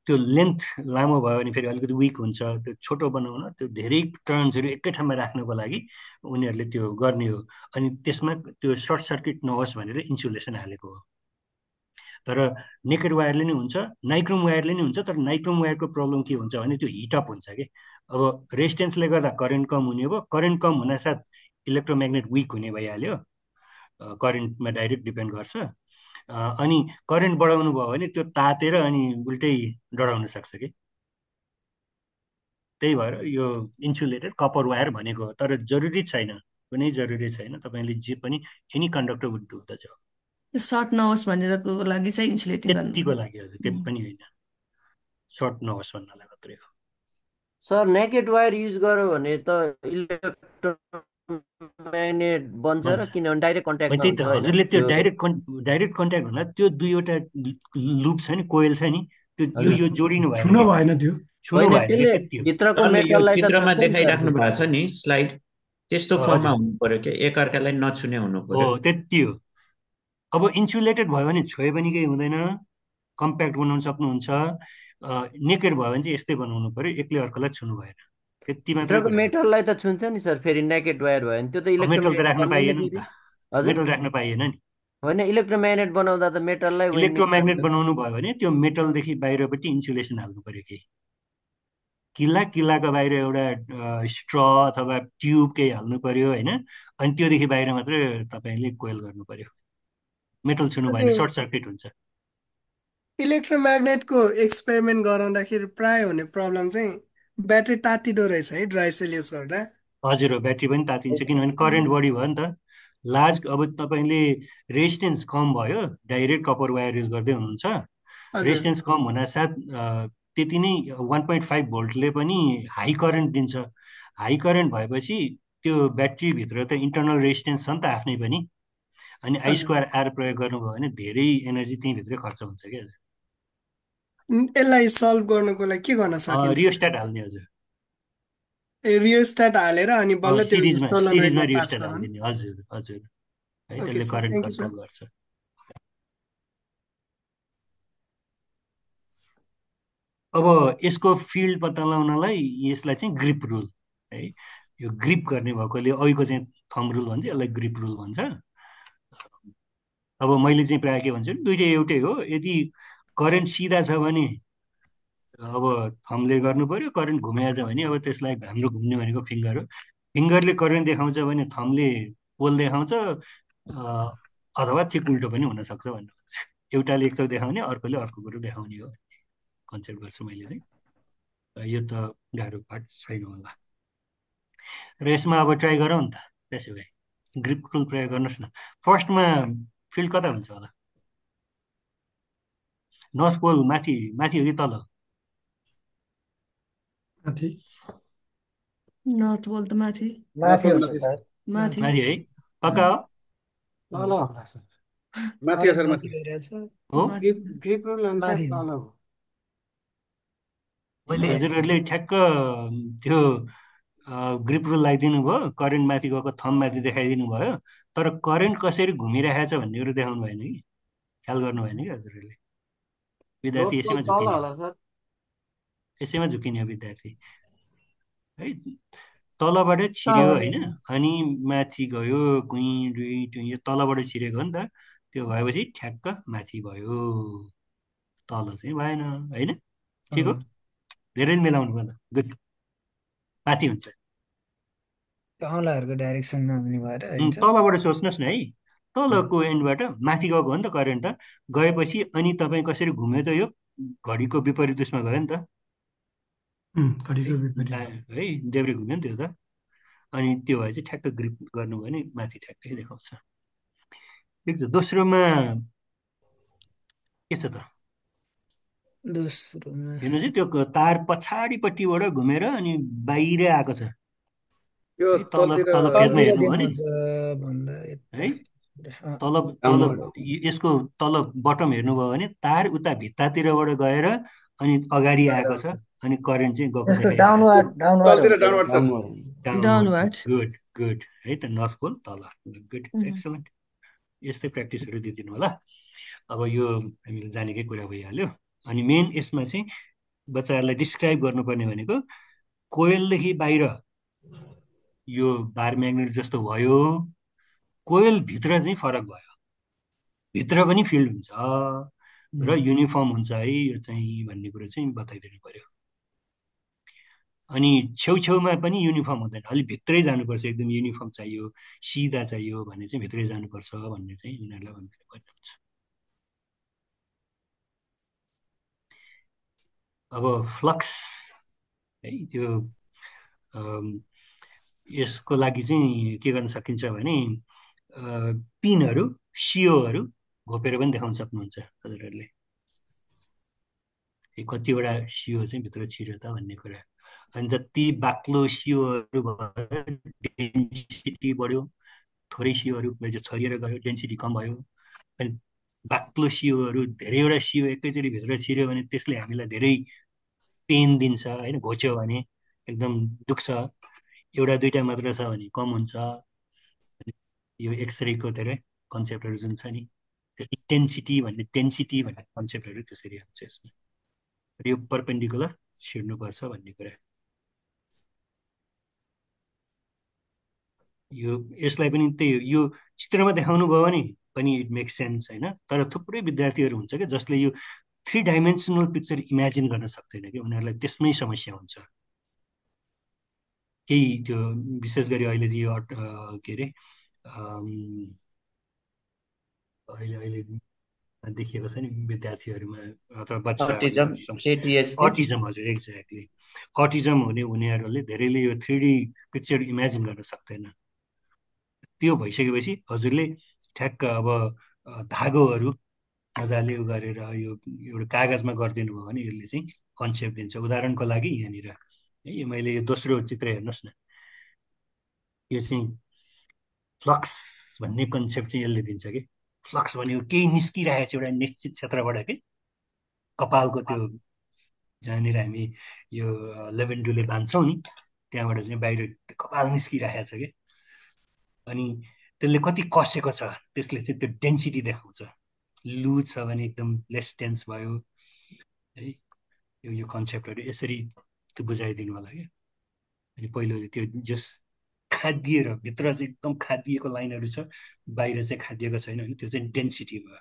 त्यो लेन्थ लामो भयो भने फेरि अलिकति विक हुन्छ, त्यो छोटो बनाउन त्यो धेरै टर्न्सहरू एकै ठाउँमा राख्नको लागि उनीहरूले त्यो गर्ने हो। अनि त्यसमा त्यो सर्ट सर्किट नहोस् भनेर इन्सुलेसन हालेको हो। तर नेकेड वायरले नै हुन्छ, नाइक्रोम वायरले नै हुन्छ। तर नाइक्रोम वायरको प्रब्लम के हुन्छ भने त्यो हिटअप हुन्छ कि। अब रेजिस्टेन्सले गर्दा करेन्ट कम हुने भयो, करेन्ट कम हुनासाथ इलेक्ट्रोम्याग्नेट विक हुने भइहाल्यो, करेन्टमा डाइरेक्ट डिपेन्ड गर्छ। अनि करेन्ट बढाउनु भयो भने त्यो तातेर अनि उल्टै डढाउन सक्छ कि। त्यही भएर यो इन्सुलेटेड कपर वायर भनेको हो। तर जरुरी छैन, कुनै जरुरी छैन, तपाईँले जे पनि any conductor would do the job. Short नहोस् भनेरको लागि चाहिँ इन्सुलेटिङ गर्नु त्यतिको लागि हजुर, त्यति पनि होइन, सर्ट नहोस् भन्नलाई मात्रै हो। सर नेकेड वायर युज गर्यो भने त इलेक्ट्रोम्याग्नेट बन्छ र किनभने डाइरेक्ट कन्ट्याक्टमा त्यही त हुन्छ हैन हजुरले त्यो त्यो डाइरेक्ट कन्ट्याक्ट भन्दा त्यो दुईवटा लुप छ नि, कोइल छ नि, त्यो यो जोडिनु भएन छुन कि, भएन त्यो छुनु होइन भएन कि, त्यसले त्यति हो। भित्रको सरले यो मेटललाई त चित्रमा छुन्छ नि सर देखाइराख्नु त्यो। भएको छ नि स्लाइड, त्यस्तो फर्ममा हजुर हुनु पर्यो कि, एकअर्कालाई नछुने हुनु हो, पर्यो। त्यति हो। अब इन्सुलेटेड भयो भने छोयो पनि केही हुँदैन, कम्प्याक्ट बनाउन सक्नुहुन्छ। नेकेड भयो भने चाहिँ यस्तै बनाउनु पर्यो, एकले अर्कोलाई छुनु भएन, त्यति मात्रै भित्रको कुरा हो। मेटललाई त छुन्छ नि सर फेरि नेकेड वायर भयो भने त्यो त मेटल त इलेक्ट्रोम्याग्नेट राख्न बन्दैन पाइएन नि फेरि। त, हजुर मेटल राख्न पाइएन नि। होइन इलेक्ट्रोम्याग्नेट बनाउँदा त मेटललाई वही इलेक्ट्रोम्याग्नेट बनाउनु भयो भने त्यो मेटलदेखि बाहिरपट्टि इन्सुलेसन हाल्नु पर्यो कि, किल्लाको बाहिर एउटा स्ट्र अथवा ट्युब केही हाल्नु पर्यो होइन। अनि त्योदेखि बाहिर मात्रै तपाईँले कोइल गर्नु पर्यो, मेटल छुनु भएन, अनि सर्ट सर्किट हुन्छ। इलेक्ट्रोम्याग्नेटको एक्सपेरिमेन्ट गराउँदाखेरि प्राय हुने प्रब्लम चाहिँ ब्याट्री तातिदो रहेछ है, ड्राई सेल युज गर्दा। हजुर हो, ब्याट्री पनि तातिन्छ, किनभने करेन्ट बढी भयो नि त। लार्ज अब तपाईँले रेजिस्टेन्स कम भयो, डाइरेक्ट कपर वायर युज गर्दै हुनुहुन्छ, हजुर रेजिस्टेन्स कम हुनासाथ त्यति नै 1.5 भोल्टले पनि हाई करेन्ट दिन्छ। हाई करेन्ट भएपछि त्यो ब्याट्रीभित्र त इन्टरनल रेजिस्टेन्स छ नि त आफ्नै पनि। अनि आई हजुर स्क्वायर आर प्रयोग गर्नुभयो भने धेरै एनर्जी त्यहीँभित्रै खर्च हुन्छ क्या। यसलाई सल्भ गर्नको लागि के गर्न सकिन्छ? रियोस्ट्याट हाल्ने हजुर, रियोस्ट्याट हालेर अनि बल्ल त्यो सिरिजमा सोलोनोइडमा पास रियोस्ट्याट गराउनु। हालिदिने, हजुर हजुर है, ओके त्यसले sir, current thank you sir. Control गर्छ। अब यसको फिल्ड पत्ता लगाउनलाई यसलाई चाहिँ ग्रिप रुल है, यो ग्रिप गर्ने भएकोले अघिको चाहिँ थम रुल भन्छ, यसलाई ग्रिप रुल भन्छ। अब मैले चाहिँ प्रायः के भन्छु, दुइटै एउटै हो। यदि करेन्ट सिधा छ भने अब थमले गर्नु पर्यो, करेन्ट घुमेको छ भने अब त्यसलाई हाम्रो घुम्ने भनेको फिङ्गर हो, फिङ्गरले करेन्ट देखाउँछ भने थमले पोल देखाउँछ, अथवा ठिक उल्टो पनि हुनसक्छ भन्नु। एउटाले एक थोक देखाउने, अर्कोले अर्को कुरो देखाउने हो, कन्सेप्ट गर्छु मैले चाहिँ। यो त गाह्रो पार्ट छैन होला। र यसमा अब ट्राई गरौँ नि त, त्यसो भए ग्रिप रुल प्रयोग गर्नुहोस् न। फर्स्टमा फिल्ड कता हुन्छ होला? नर्थ पोल माथि माथि हो कि तल? माथि नर्थ पोल त माथि माथि हुन्छ सर। माथि माथि है, पक्का हो? तल होला सर, माथि अलिक सर माथि माथि। गइरहेछ। हो, ग्रिप रुल अनुसार माथि हो। तल हो। मैले हजुरहरूले ठ्याक्क त्यो ग्रिप रुल लगाइदिनु भयो, करेन्ट माथि गएको थम माथि देखाइदिनु भयो, तर करेन्ट कसरी घुमिरहेको छ भन्ने कुरो देखाउनु भएन कि, ख्याल गर्नु भएन कि हजुरहरूले। विद्यार्थी नर्थ पोल यसैमा तल झुकिने, होला सर। यसैमा झुकिने हो विद्यार्थी है। तलबाट छिर्यो होइन, अनि माथि गयो, गुई डुई टुई, यो तलबाट छिरेको हो नि त, त्यो भएपछि ठ्याक्क माथि भयो, तल चाहिँ भएन होइन। ठिक हो, धेरै मिलाउनु पर्छ, गुड, माथि हुन्छ। औँलाहरूको डाइरेक्सन नहुने भएर हुन्छ। तलबाट सोच्नुहोस् न है, तलको एन्डबाट माथि गएको हो नि त करेन्ट, त गएपछि अनि तपाईँ कसरी घुम्यो त, यो घडीको विपरीत उसमा गयो नि त घडीको विपरीत। है, देब्रे घुम्यो नि त्यो त। अनि त्यो भए चाहिँ ठ्याक्क ग्रिप गर्नुभयो भने माथि ठ्याक्कै देखाउँछ। ठिक छ, दोस्रोमा के छ त? दोस्रोमा हेर्नुहोस् है, त्यो तार पछाडिपट्टिबाट घुमेर अनि बाहिर आएको छ यो है, तल तलतिर तल पेजमा तलतिर हेर्नुभयो भने देखाउँछ भन्दा यता है, तल तल यसको तल बटम हेर्नुभयो भने तार उता भित्तातिरबाट गएर अनि अगाडि आएको छ, अनि करेन्ट चाहिँ गएको यसको देखाइरहेको छ। डाउनवार्ड डाउनवार्ड तलतिर हुन्छ। Downward sir. Downward, downward. Good, good है त नर्थ पोल तल गुड एक्सलेन्ट यस्तै प्र्याक्टिसहरू दिइदिनु होला अब यो हामीले जानेकै कुरा भइहाल्यो अनि मेन यसमा चाहिँ बच्चाहरूलाई डिस्क्राइब गर्नुपर्ने भनेको कोइलदेखि बाहिर यो बार म्याग्नेट जस्तो भयो कोइलभित्र चाहिँ फरक भयो भित्र पनि फिल्ड हुन्छ र युनिफर्म हुन्छ है यो चाहिँ भन्ने कुरो चाहिँ बताइदिनु पर्यो अनि छेउछेउमा पनि युनिफर्म हुँदैन अलिक भित्रै जानुपर्छ एकदम युनिफर्म चाहियो सिधा चाहियो भने चाहिँ भित्रै जानुपर्छ भन्ने चाहिँ उनीहरूलाई भनिदिनु पर्ने हुन्छ अब फ्लक्स है त्यो यसको लागि चाहिँ के गर्न सकिन्छ भने पिनहरू सियोहरू घोपेर पनि देखाउन सक्नुहुन्छ हजुरहरूले कतिवटा सियो चाहिँ भित्र छिर्यो त भन्ने कुरा अनि जति बाक्लो सियोहरू भयो डेन्सिटी बढ्यो थोरै सियोहरू छरिएर गयो डेन्सिटी कम भयो अनि बाक्लो सियोहरू धेरैवटा सियो एकैचोटि भित्र छिर्यो भने त्यसले हामीलाई धेरै पेन दिन्छ होइन घोच्यो भने एकदम दुख्छ एउटा दुईटा मात्र छ भने कम हुन्छ यो एक्सरेको धेरै कन्सेप्टहरू जुन छ नि टेन्सिटी भन्ने कन्सेप्टहरू त्यसरी हुन्छ यसमा यो परपेन्डिकुलर छिर्नुपर्छ भन्ने कुरा यो यसलाई पनि त्यही यो चित्रमा देखाउनु भयो भने पनि इट मेक सेन्स होइन तर थुप्रै विद्यार्थीहरू हुन्छ कि जसले यो 3 डाइमेन्सनल पिक्चर इमेजिन गर्न सक्दैन कि उनीहरूलाई त्यसमै समस्या हुन्छ केही त्यो विशेष गरी अहिले यो के अरे अहिले देखिएको छ नि विद्यार्थीहरूमा अथवा बच्चा अटिजम हजुर एक्ज्याक्टली अटिजम हुनेहरूले धेरैले यो 3D पिक्चर इमेजिन गर्न सक्दैन त्यो भइसकेपछि हजुरले ठ्याक्क अब धागोहरू मजाले उ गरेर यो एउटा कागजमा गरिदिनु भयो भने यसले चाहिँ कन्सेप्ट दिन्छ उदाहरणको लागि यहाँनिर है मैले यो दोस्रो चित्र हेर्नुहोस् न यो चाहिँ फ्लक्स भन्ने कन्सेप्ट चाहिँ यसले दिन्छ कि फ्लक्स भनेको केही निस्किरहेको छ एउटा निश्चित क्षेत्रबाट कि कपालको त्यो जहाँनिर हामी यो लेभेन्डुले बाँध्छौँ नि त्यहाँबाट चाहिँ बाहिर कपाल निस्किरहेको छ कि अनि त्यसले कति कसेको छ त्यसले चाहिँ त्यो डेन्सिटी देखाउँछ लुज छ भने एकदम लेस टेन्स भयो है यो कन्सेप्टहरू यसरी त्यो बुझाइदिनु होला क्या अनि पहिलो त्यो जस खादिएर भित्र चाहिँ एकदम खादिएको लाइनहरू छ बाहिर चाहिँ खादिएको छैन भने त्यो चाहिँ डेन्सिटी भयो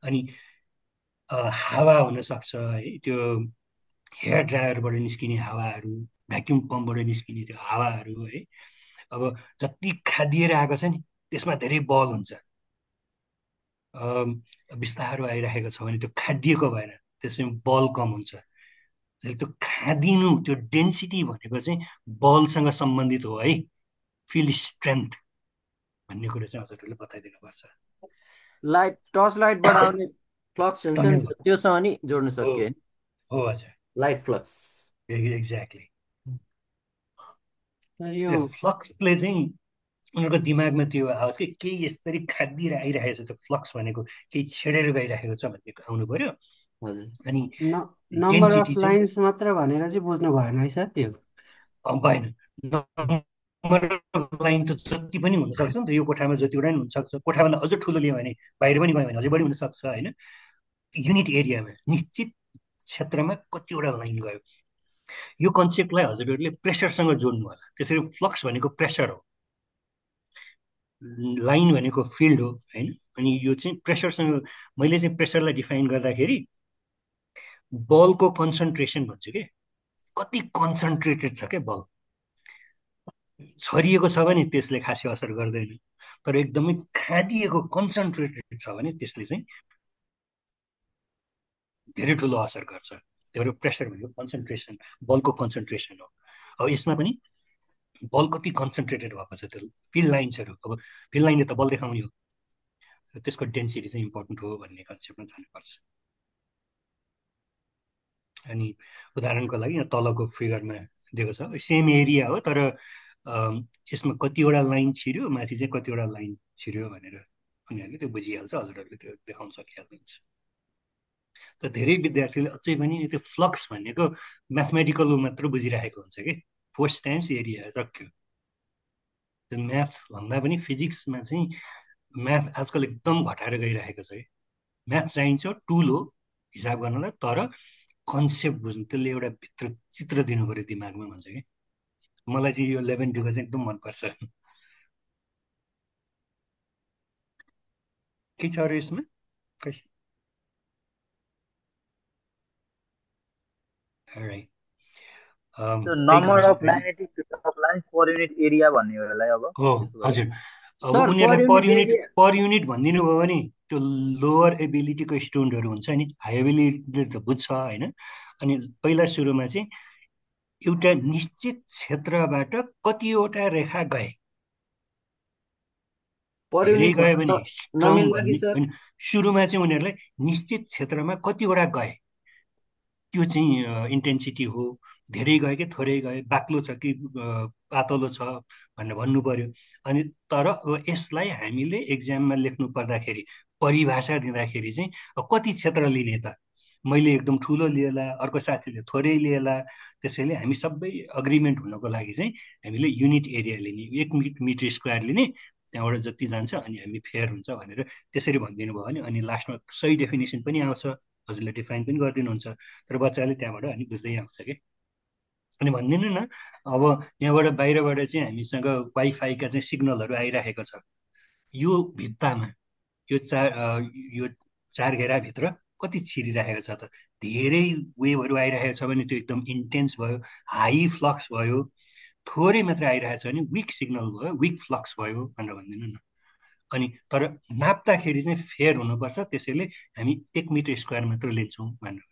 अनि हावा हुनसक्छ है त्यो हेयर ड्रायरबाट निस्किने हावाहरू भ्याक्युम पम्पबाट निस्किने त्यो हावाहरू है अब जति खादिएर आएको छ नि त्यसमा धेरै बल हुन्छ बिस्तारो आइरहेको छ भने त्यो खादिएको भएर त्यसमा बल कम हुन्छ त्यो खादिनु त्यो डेन्सिटी भनेको चाहिँ बलसँग सम्बन्धित हो है फिल स्ट्रेन्थ भन्ने कुरा चाहिँ हजुरहरूले बताइदिनु पर्छ लाइट टर्च लाइटबाट आउने फ्लक्स हुन्छ नि त्योसँग नि जोड्न सकियो हो हजुर लाइट फ्लक्स एक्ज्याक्टली यो फ्लक्सले चाहिँ उनीहरूको दिमागमा त्यो आओस् कि केही यसरी खादिएर आइरहेको छ त्यो फ्लक्स भनेको केही छेडेर गइरहेको छ भन्ने आउनु पर्यो अनि नम्बर अफ लाइन्स मात्र भनेर चाहिँ बुझ्नु भएन है सर त्यो भएन लाइन त जति पनि हुनसक्छ नि त यो कोठामा जतिवटा पनि हुनसक्छ कोठाभन्दा अझ ठुलो लियो भने बाहिर पनि गयो भने अझै बढी हुनसक्छ होइन युनिट एरियामा निश्चित क्षेत्रमा कतिवटा लाइन गयो यो कन्सेप्टलाई हजुरहरूले प्रेसरसँग जोड्नु होला त्यसरी फ्लक्स भनेको प्रेसर हो लाइन भनेको फिल्ड हो होइन अनि यो चाहिँ प्रेसरसँग मैले चाहिँ प्रेसरलाई डिफाइन गर्दाखेरि बलको कन्सन्ट्रेसन भन्छु कि कति कन्सन्ट्रेटेड छ क्या बल छरिएको छ भने त्यसले खासै असर गर्दैन तर एकदमै खादिएको कन्सन्ट्रेटेड छ भने त्यसले चाहिँ धेरै ठुलो असर गर्छ त्यही भएर प्रेसर भनेको कन्सन्ट्रेसन बलको कन्सन्ट्रेसन हो अब यसमा पनि बल कति कन्सन्ट्रेटेड भएको छ त्यो फिल्ड लाइन्सहरू अब फिल्ड लाइनले त बल देखाउने हो त्यसको डेन्सिटी चाहिँ इम्पोर्टेन्ट हो भन्ने कन्सेप्टमा जानुपर्छ अनि उदाहरणको लागि यहाँ तलको फिगरमा दिएको छ सेम एरिया हो तर यसमा कतिवटा लाइन छिर्यो माथि चाहिँ कतिवटा लाइन छिर्यो भनेर उनीहरूले त्यो बुझिहाल्छ हजुरहरूले त्यो देखाउन सकिहाल्नुहुन्छ त धेरै विद्यार्थीले अझै पनि त्यो फ्लक्स भनेको म्याथमेटिकल मात्र बुझिरहेको हुन्छ कि फोर्स टाइम्स एरिया सक्यो त्यो म्याथ भन्दा पनि फिजिक्समा चाहिँ म्याथ आजकल एकदम घटाएर गइरहेको छ कि म्याथ चाहिन्छ टुल हो हिसाब गर्नलाई तर कन्सेप्ट बुझ्नु त्यसले एउटा भित्र चित्र दिनु पऱ्यो दिमागमा भन्छ कि मलाई चाहिँ यो 11 टुको चाहिँ एकदम मनपर्छ के छ अरू यसमा Alright. Number of magnetic field of line per unit area भन्ने हो यसलाई अब हो हजुर अब उनीहरूले पर युनिट भनिदिनु भयो भने त्यो लोवर एबिलिटीको स्टुडेन्टहरू हुन्छ नि हाई एबिलिटीले त बुझ्छ होइन अनि पहिला सुरुमा चाहिँ एउटा निश्चित क्षेत्रबाट कतिवटा रेखा गए धेरै गयो भने स्ट्रङ भन्ने सुरुमा चाहिँ उनीहरूलाई निश्चित क्षेत्रमा कतिवटा गए त्यो चाहिँ इन्टेन्सिटी हो धेरै गयो कि थोरै गयो बाक्लो छ कि पातलो छ भनेर भन्नु पर्यो अनि तर यसलाई हामीले एक्जाममा लेख्नु पर्दाखेरि परिभाषा दिँदाखेरि चाहिँ कति क्षेत्र लिने त मैले एकदम ठुलो लिएला अर्को साथीले थोरै लिएला त्यसैले हामी सबै अग्रिमेन्ट हुनको लागि चाहिँ हामीले युनिट एरिया लिने 1 मिटर स्क्वायर लिने त्यहाँबाट जति जान्छ अनि हामी फेयर हुन्छ भनेर त्यसरी भनिदिनु भयो भने अनि लास्टमा सही डेफिनेसन पनि आउँछ हजुरले डिफाइन पनि गरिदिनुहुन्छ तर बच्चाले त्यहाँबाट अनि बुझ्दै आउँछ कि अनि भनिदिनु न अब यहाँबाट बाहिरबाट चाहिँ हामीसँग वाइफाईका चाहिँ सिग्नलहरू आइरहेको छ यो भित्तामा यो चार घेराभित्र कति छिरिरहेको छ त धेरै वेभहरू आइरहेको छ भने त्यो एकदम इन्टेन्स भयो हाई फ्लक्स भयो थोरै मात्र आइरहेको छ भने विक सिग्नल भयो विक फ्लक्स भयो भनेर भनिदिनु न अनि तर नाप्दाखेरि चाहिँ फेयर हुनुपर्छ त्यसैले हामी 1 मिटर स्क्वायर मात्र लिन्छौँ भनेर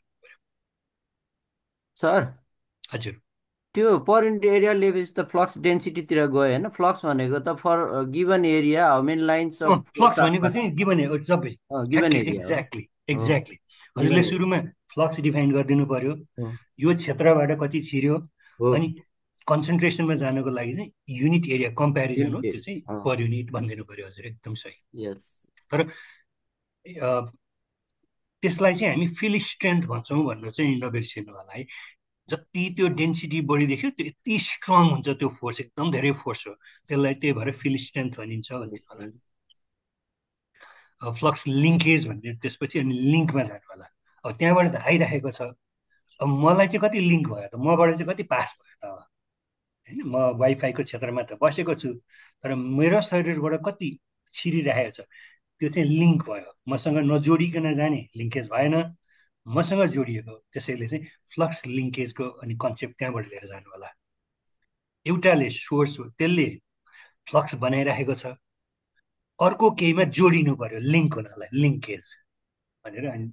सर हजुर त्यो पर युनिट एरिया लिएपछि त फ्लक्स डेन्सिटीतिर गयो होइन फ्लक्स भनेको त for given area how many lines of flux भनेको चाहिँ गिभन सबै गिभन एरिया एक्ज्याक्टली हजुरले सुरुमा फ्लक्स डिफाइन गरिदिनु पर्यो यो क्षेत्रबाट कति छिर्यो अनि कन्सन्ट्रेसनमा जानको लागि चाहिँ युनिट एरिया कम्पेरिजन हो त्यो चाहिँ पर युनिट भनिदिनु पर्यो हजुर एकदम सही तर त्यसलाई चाहिँ हामी फिल स्ट्रेन्थ भन्छौँ भन्नु चाहिँ नबिर्सिनु होला है जति त्यो डेन्सिटी बढी देख्यो त्यो यति स्ट्रङ हुन्छ त्यो फोर्स एकदम धेरै फोर्स हो त्यसलाई त्यही भएर फिल स्ट्रेन्थ भनिन्छ भन्ने होला फ्लक्स लिङ्केज भन्ने त्यसपछि अनि लिङ्कमा जानु होला अब त्यहाँबाट त आइरहेको छ अब मलाई चाहिँ कति लिङ्क भयो त मबाट चाहिँ कति पास भयो त होइन म वाइफाईको क्षेत्रमा त बसेको छु तर मेरो शरीरबाट कति छिरिरहेको छ त्यो चाहिँ लिङ्क भयो मसँग नजोडिकन जाने लिङ्केज भएन मसँग जोडिएको त्यसैले चाहिँ फ्लक्स लिङ्केजको अनि कन्सेप्ट त्यहाँबाट लिएर जानु होला एउटाले सोर्स हो त्यसले फ्लक्स बनाइरहेको छ अर्को केहीमा जोडिनु पर्यो लिङ्क हुनलाई लिङ्केज भनेर अनि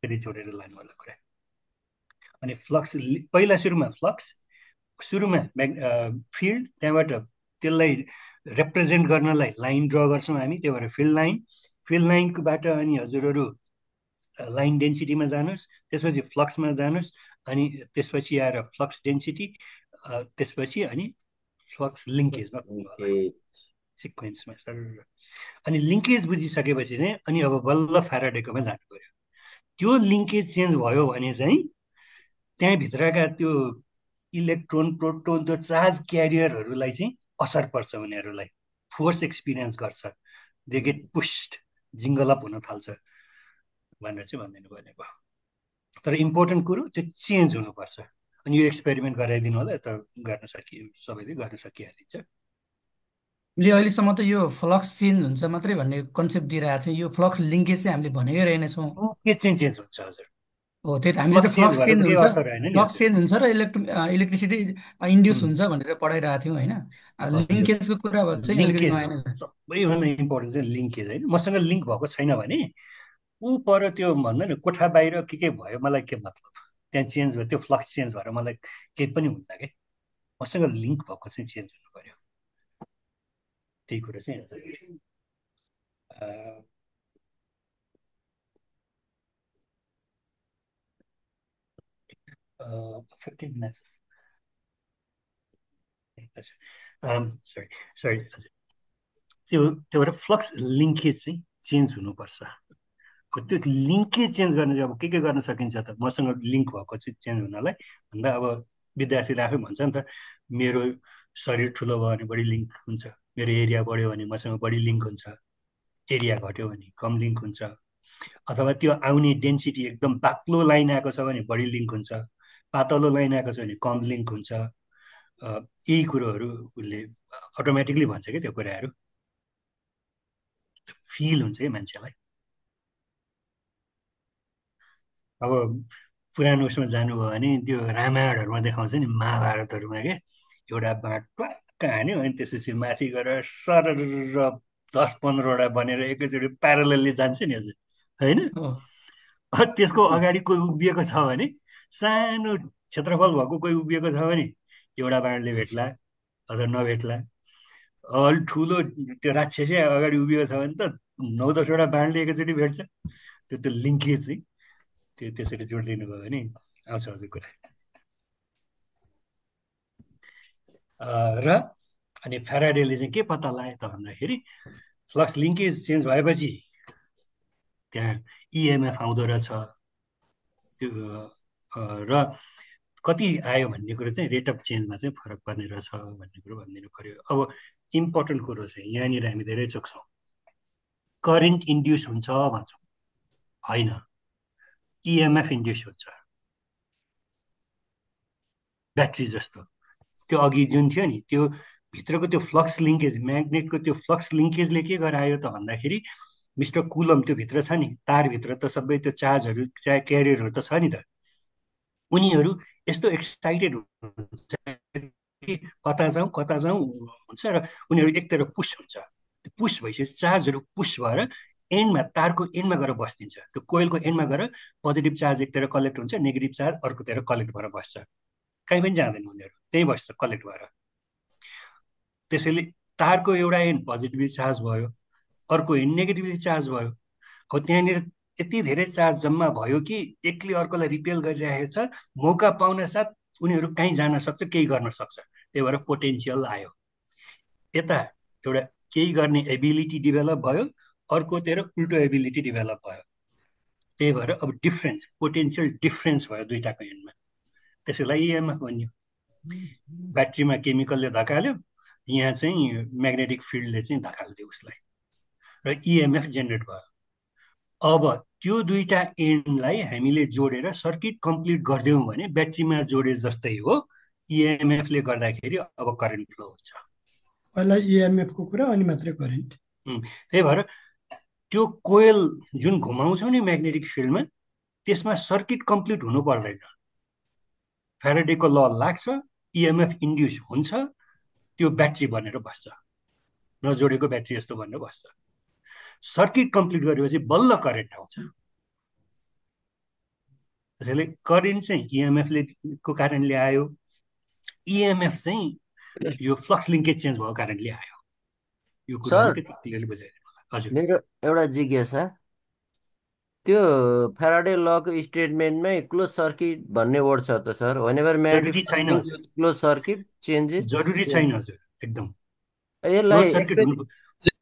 फेरि जोडेर लानु होला कुरा अनि फ्लक्स पहिला सुरुमा फिल्ड त्यहाँबाट त्यसलाई रिप्रेजेन्ट गर्नलाई लाइन ड्र गर्छौँ हामी त्यही भएर फिल्ड लाइनकोबाट अनि हजुरहरू लाइन डेन्सिटीमा जानुहोस् त्यसपछि फ्लक्समा जानुहोस् अनि त्यसपछि आएर फ्लक्स डेन्सिटी त्यसपछि अनि फ्लक्स लिङ्केजमा सिक्वेन्समा सर अनि लिङ्केज बुझिसकेपछि चाहिँ अनि अब बल्ल फ्याराडेकोमा जानु पर्यो त्यो लिङ्केज चेन्ज भयो भने चाहिँ त्यहाँभित्रका त्यो इलेक्ट्रोन प्रोटोन त्यो चार्ज क्यारियरहरूलाई चाहिँ असर पर्छ उनीहरूलाई फोर्स एक्सपिरियन्स गर्छ they get pushed jiggle up हुन थाल्छ भनेर चाहिँ भनिदिनु भनेको तर इम्पोर्टेन्ट कुरो त्यो चेन्ज हुनुपर्छ अनि यो एक्सपेरिमेन्ट गराइदिनु होला यता सबैले गर्न सकिहालिन्छ हामीले अहिलेसम्म त यो फ्लक्स चेन्ज हुन्छ मात्रै भन्ने कन्सेप्ट दिइरहेको थियौँ यो फ्लक्स लिङ्केज चाहिँ हामीले भनेकै रहेनछौँ के चाहिँ चेन्ज हुन्छ हजुर हो त्यही त हामीले त फ्लक्स चेन्ज हुन्छ र इलेक्ट्रिसिटी इन्ड्युस हुन्छ भनेर पढाइरहेको थियौँ होइन लिङ्केजको कुरा चाहिँ सबैभन्दा इम्पोर्टेन्ट चाहिँ लिङ्केज होइन मसँग लिङ्क भएको छैन भने ऊ पर त्यो भन्दा नि कोठा बाहिर के भयो मलाई के मतलब त्यहाँ चेन्ज भयो त्यो फ्लक्स चेन्ज भएर मलाई केही पनि हुन्न कि मसँग लिङ्क भएको चाहिँ चेन्ज हुनु पर्यो त्यही कुरा चाहिँ 15 minutes. Sorry. त्यो फ्लक्स लिङ्केज चाहिँ चेन्ज हुनुपर्छ त्यो लिङ्केज चेन्ज गर्ने चाहिँ अब के गर्न सकिन्छ त मसँग लिङ्क भएको चाहिँ चेन्ज हुनलाई भन्दा अब विद्यार्थीले आफै भन्छ नि त मेरो शरीर ठुलो भयो भने बढी लिङ्क हुन्छ, मेरो एरिया बढ्यो भने मसँग बढी लिङ्क हुन्छ, एरिया घट्यो भने कम लिङ्क हुन्छ, अथवा त्यो आउने डेन्सिटी एकदम बाक्लो लाइन आएको छ भने बढी लिङ्क हुन्छ, पातलो लाइन आएको छ भने कम लिङ्क हुन्छ। यही कुरोहरू उसले अटोमेटिकली भन्छ क्या, त्यो कुराहरू फिल हुन्छ क्या मान्छेलाई। अब पुरानो उसमा जानुभयो भने त्यो रामायणहरूमा देखाउँछ नि, महाभारतहरूमा क्या, एउटा बाँट ट्वाक्क हान्यो अनि त्यसपछि माथि गएर सर 10-15वटा बनेर एकैचोटि प्यारलली जान्छ नि हजुर, होइन? त्यसको अगाडि कोही उभिएको छ भने, सानो क्षेत्रफल भएको कोही उभिएको छ भने एउटा बाणले भेट्ला अथवा नभेट्ला। अलि ठुलो त्यो राक्षसी अगाडि उभिएको छ भने त 9-10वटा बाणले एकैचोटि भेट्छ। त्यो लिङ्केज चाहिँ त्यो त्यसरी जोडिदिनु भयो भने आउँछ हजुर कुरा। र अनि फ्याराडेले चाहिँ के पत्ता लाग्यो त भन्दाखेरि फ्लक्स लिङ्केज चेन्ज भएपछि त्यहाँ इएमएफ आउँदो रहेछ। त्यो र कति आयो भन्ने कुरो चाहिँ रेट अफ चेन्जमा चाहिँ फरक पर्ने रहेछ भन्ने कुरो भनिदिनु पर्यो। अब इम्पोर्टेन्ट कुरो चाहिँ यहाँनिर हामी धेरै चोक्छौँ, करेन्ट इन्ड्युस हुन्छ भन्छौँ, होइन, इएमएफ इन्ड्युस हुन्छ। ब्याट्री जस्तो त्यो अघि जुन थियो नि, त्यो भित्रको त्यो फ्लक्स लिङ्केज, म्याग्नेटको त्यो फ्लक्स लिङ्केजले के गरायो त भन्दाखेरि मिस्टर कुलम त्यो भित्र छ नि, तारभित्र त सबै त्यो चार्जहरू चाहे क्यारियरहरू त छ नि त, उनीहरू यस्तो एक्साइटेड हुन्छ कि कता जाउँ हुन्छ र उनीहरू एकतिर पुस हुन्छ। पुस भइसकेपछि चार्जहरू पुस भएर एन्डमा, तारको एन्डमा गएर बस्दिन्छ। त्यो कोइलको एन्डमा गएर पोजिटिभ चार्ज एकतिर कलेक्ट हुन्छ, नेगेटिभ चार्ज अर्कोतिर कलेक्ट भएर बस्छ, कहीँ पनि जाँदैन उनीहरू, त्यहीँ बस्छ कलेक्ट भएर। त्यसैले तारको एउटा एन्ड पोजिटिभली चार्ज भयो, अर्को एन्ड नेगेटिभली चार्ज भयो। अब त्यहाँनिर यति धेरै चार्ज जम्मा भयो कि एकले अर्कोलाई रिपेल गरिरहेको छ, मौका पाउन साथ उनीहरू कहीँ जान सक्छ, केही गर्न सक्छ। त्यही भएर पोटेन्सियल आयो, यता एउटा केही गर्ने एबिलिटी डेभलप भयो, अर्कोतिर उल्टो एबिलिटी डेभलप भयो। त्यही भएर अब डिफ्रेन्स, पोटेन्सियल डिफ्रेन्स भयो दुईटाको एन्डमा, त्यसैलाई इएमएफ भनियो। ब्याट्रीमा केमिकलले धकाल्यो, यहाँ चाहिँ म्याग्नेटिक फिल्डले चाहिँ धकालिदियो उसलाई, र इएमएफ जेनेरेट भयो। अब त्यो दुईटा एन्डलाई हामीले जोडेर सर्किट कम्प्लिट गरिदियौँ भने ब्याट्रीमा जोडे जस्तै हो, इएमएफले गर्दाखेरि अब करेन्ट फ्लो हुन्छ। पहिला इएमएफको कुरा अनि मात्रै करेन्ट। त्यही भएर त्यो कोइल जुन घुमाउँछौँ नि म्याग्नेटिक फिल्डमा, त्यसमा सर्किट कम्प्लिट हुनु पर्दैन, फ्याराडेको ल लाग्छ, इएमएफ इन्ड्युस हुन्छ, त्यो ब्याट्री बनेर बस्छ, नजोडेको ब्याट्री जस्तो बनेर बस्छ। सर्किट कम्प्लिट गरेपछि बल्ल करेन्ट आउँछ। त्यसैले करेन्ट चाहिँ इएमएफले को कारणले आयो, इएमएफ चाहिँ यो फ्लक्स लिङ्केज चेन्ज भएको कारणले आयो। यो कुरा क्लियरली बुझाइदिनु होला। हजुर, मेरो एउटा जिज्ञासा, त्यो फ्याराडे लको स्टेटमेन्टमै क्लोज सर्किट भन्ने वर्ड छ त sir? Whenever magnetic close circuit changes, जरुरी छैन हजुर, एकदम यसलाई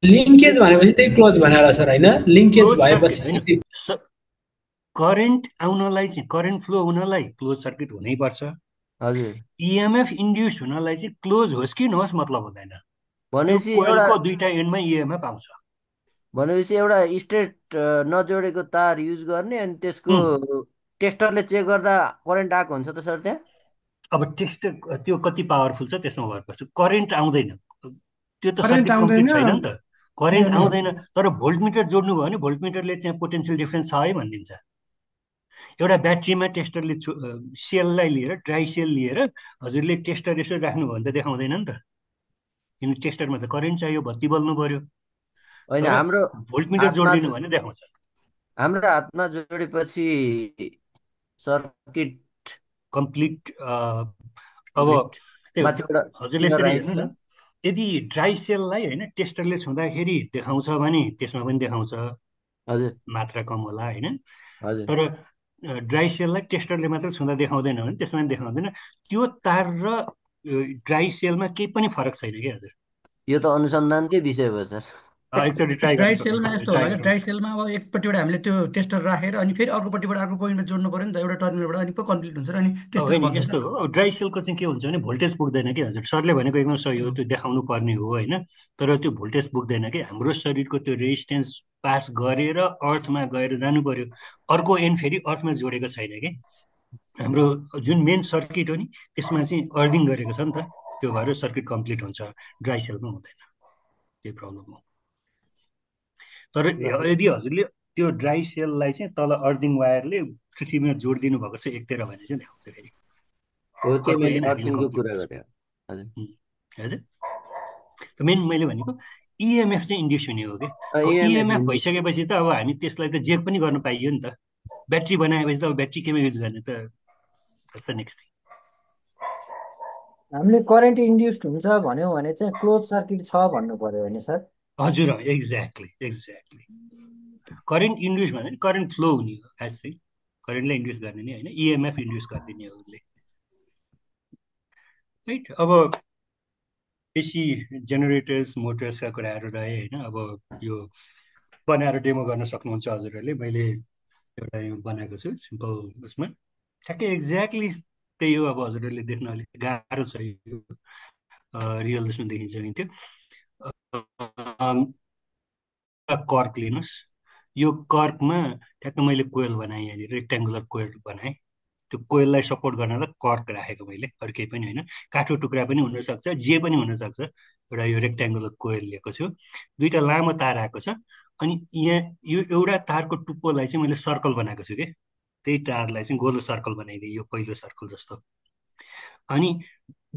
लिङ्केज भनेपछि त्यही क्लोज भनेर सर, होइन? लिङ्केज भएपछि करेन्ट आउनलाई चाहिँ, करेन्ट फ्लो हुनलाई क्लोज सर्किट हुनैपर्छ। हजुर, इएमएफ इन्ड्युस हुनलाई चाहिँ क्लोज होस् कि नहोस् मतलब हुँदैन, भनेपछि कोइलको दुईटा एन्डमा इएमएफ आउँछ। भनेपछि एउटा स्ट्रेट नजोडेको तार युज गर्ने, अनि त्यसको टेस्टरले चेक गर्दा करेन्ट आएको हुन्छ त सर त्यहाँ? अब टेस्टर त्यो कति पावरफुल छ त्यसमा भर पर्छ। करेन्ट आउँदैन, त्यो त सर्किट कम्प्लिट छैन नि त, करेन्ट आउँदैन। तर भोल्टमिटर जोड्नु भयो भने भोल्टमिटरले त्यहाँ पोटेन्सियल डिफ्रेन्स छ है भनिदिन्छ। एउटा ब्याट्रीमा टेस्टरले सेललाई लिएर, ड्राई सेल लिएर हजुरले टेस्टर यसो राख्नुभयो भने त देखाउँदैन नि त, किन टेस्टरमा त करेन्ट चाहियो, बत्ती बल्नु पर्यो। होइन, हाम्रो भोल्टमिटर जोडिदिनु भने देखाउँछ। हाम्रो हातमा जोडेपछि सर्किट कम्प्लिट। अब हजुरले यसरी हेर्नु न, यदि ड्राई सेललाई होइन टेस्टरले छुँदाखेरि देखाउँछ भने त्यसमा पनि देखाउँछ, हजुर, मात्रा कम होला होइन। हजुर, तर ड्राई सेललाई टेस्टरले मात्र छुँदा देखाउँदैन भने त्यसमा पनि देखाउँदैन। त्यो तार र ड्राई सेलमा केही पनि फरक छैन कि हजुर। यो त अनुसन्धानकै विषय भयो सर। एकचोटि ट्राई ड्राई गर्नु सेलमा पर्छ यस्तो होला ट्राई क्या, गर्नु ड्राई सेलमा अब एकपट्टिबाट हामीले त्यो टेस्टर राखेर अनि फेरि अर्कोपट्टिबाट अर्को पोइन्टमा जोड्नु पऱ्यो नि त, एउटा टर्मिनलबाट अनि पो कम्प्लिट हुन्छ र अनि टेस्टर होइन बन्छ यस्तो सर। हो ड्राई सेलको चाहिँ के हुन्छ भने भोल्टेज पुग्दैन कि हजुर, सरले भनेको एकदम सही हो, त्यो देखाउनु पर्ने हो होइन, तर त्यो भोल्टेज पुग्दैन कि हाम्रो शरीरको त्यो रेजिस्टेन्स पास गरेर अर्थमा गएर जानु पर्यो, अर्को एन्ड फेरि अर्थमा जोडेको छैन कि हाम्रो जुन मेन सर्किट हो नि त्यसमा चाहिँ अर्थिङ गरेको छ नि त, त्यो भएर सर्किट कम्प्लिट हुन्छ, ड्राई सेलमा हुँदैन, त्यही प्रब्लम हो। तर यदि हजुरले त्यो ड्राई सेललाई चाहिँ तल अर्थिङ वायरले पृथ्वीमा जोडिदिनु भएको छ एकतिर भने चाहिँ देखाउँछ फेरि, हो त्यो अर्को मैले एन्ड हामीले अर्थिङको कम्प्लिट कुरा गर्छ। गरेँ। हजुर हजुर मेन मैले भनेको इएमएफ चाहिँ इन्ड्युस हुने हो कि, अब इएमएफ इएमएफ भइसकेपछि त अब हामी त्यसलाई त जेक पनि गर्न पाइयो नि त, ब्याट्री बनाएपछि त अब ब्याट्री केमा युज गर्ने त नेक्स्ट थिङ। हामीले करेन्ट इन्ड्युस्ड हुन्छ भन्यो भने चाहिँ क्लोज सर्किट छ भन्नु पर्यो भने सर। हजुर एक्ज्याक्टली करेन्ट इन्ड्युस भन्दा नि करेन्ट फ्लो हुने हो खास चाहिँ, करेन्टलाई इन्ड्युस गर्ने नि होइन, इएमएफ इन्ड्युस गरिदिने हो उसले, राइट। अब एसी जेनेरेटर्स मोटर्सका कुराहरू रहे होइन, अब यो बनाएर डेमो गर्न सक्नुहुन्छ हजुरहरूले, मैले एउटा यो बनाएको छु सिम्पल उसमा, ठ्याक्कै एक्ज्याक्टली त्यही हो। अब हजुरहरूले देख्न अलिक गाह्रो छ यो, रियल उसमा देखिन्छ नि त्यो कर्क लिनुहोस्, यो कर्कमा ठ्याक्क मैले कोयल बनाएँ, यहाँनिर रेक्ट्याङ्गुलर कोयल बनाएँ, त्यो कोयललाई सपोर्ट गर्नलाई कर्क राखेको मैले, अरू केही पनि होइन, काठको टुक्रा पनि हुनसक्छ जे पनि हुनसक्छ, एउटा यो रेक्ट्याङ्गुलर कोयल लिएको छु, दुईवटा लामो तार आएको छ, अनि यहाँ यो एउटा तारको टुप्पोलाई चाहिँ मैले सर्कल बनाएको छु कि, त्यही तारलाई चाहिँ गोलो सर्कल बनाइदिएँ, यो पहिलो सर्कल जस्तो, अनि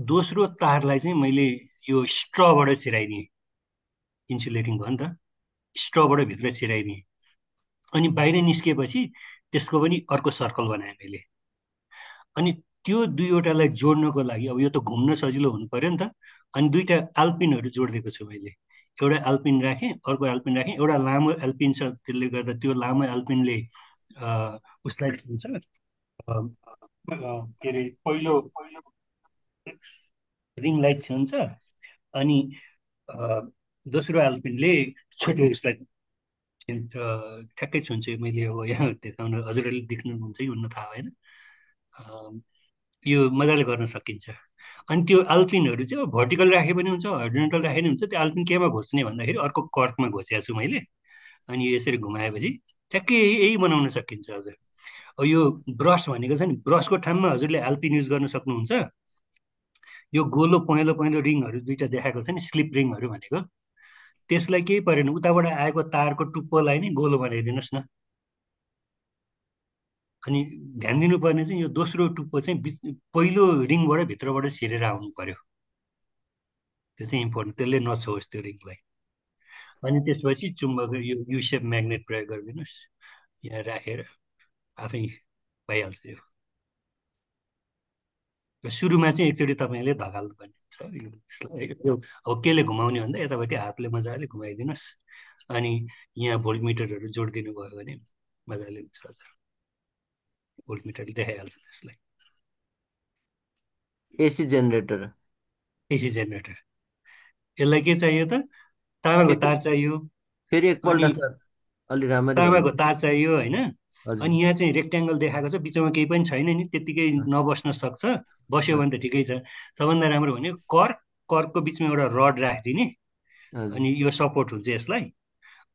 दोस्रो तारलाई चाहिँ मैले यो स्ट्रबाट छिराइदिएँ, इन्सुलेटिङ भयो नि त, स्ट्रबाट भित्र छिराइदिएँ, अनि बाहिर निस्किएपछि त्यसको पनि अर्को सर्कल बनाएँ मैले, अनि त्यो दुईवटालाई जोड्नको लागि अब यो त घुम्न सजिलो हुनु पर्यो नि त, अनि दुईवटा एल्पिनहरू जोडिदिएको छु मैले, एउटा एल्पिन राखेँ अर्को एल्पिन राखेँ, एउटा लामो एल्पिन छ त्यसले गर्दा त्यो लामो एल्पिनले उसलाई हुन्छ के अरे पहिलो रिङलाई छुन्छ, अनि दोस्रो एल्पिनले छोटो उसलाई ठ्याक्कै छुन्छ, मैले अब यहाँ देखाउन हजुरहरूले देख्नुहुन्छ कि हुन्न थाहा होइन, यो मजाले गर्न सकिन्छ। अनि त्यो एल्पिनहरू चाहिँ अब भर्टिकल राखे पनि हुन्छ हरिजोन्टल राखे पनि हुन्छ, त्यो एल्पिन केमा घोच्ने भन्दाखेरि अर्को कर्कमा घोचेको छु मैले, अनि यसरी घुमाएपछि ठ्याक्कै यही बनाउन सकिन्छ हजुर। अब यो ब्रस भनेको छ नि, ब्रसको ठाउँमा हजुरले एल्पिन युज गर्न सक्नुहुन्छ, यो गोलो पहेँलो पहेँलो रिङहरू दुईवटा देखाएको छ नि स्लिप रिङहरू भनेको, त्यसलाई केही परेन, उताबाट आएको तारको टुप्पोलाई नै गोलो बनाइदिनुहोस् न, अनि ध्यान दिनुपर्ने चाहिँ यो दोस्रो टुप्पो चाहिँ पहिलो रिङबाट भित्रबाट छिरेर आउनु पर्यो, त्यो चाहिँ इम्पोर्टेन्ट, त्यसले नछोस् त्यो रिङलाई। अनि त्यसपछि चुम्बक यो युसेप म्याग्नेट प्रयोग गरिदिनुहोस्, यहाँ राखेर आफै भइहाल्छ यो। सुरुमा चाहिँ एकचोटि तपाईँले धकाल्नु पर्ने हुन्छ यो, अब केले घुमाउने भन्दा यतापट्टि हातले मजाले घुमाइदिनुहोस्, अनि यहाँ भोल्टमिटरहरू जोडिदिनु भयो भने मजाले हुन्छ हजुर, भोल्टमिटरले देखाइहाल्छ त्यसलाई। एसी जेनेरेटर यसलाई के चाहियो त, तामाको तार चाहियो, फेरि एकपल्ट सर अलि राम्ररी तामाको तार चाहियो होइन, अनि यहाँ चाहिँ रेक्ट्याङ्गल देखाएको छ, बिचमा केही पनि छैन नि, त्यत्तिकै नबस्न सक्छ, बस्यो भने त ठिकै छ, सबभन्दा राम्रो भनेको कर्कको बिचमा एउटा रड राखिदिने, अनि यो सपोर्ट हुन्छ यसलाई,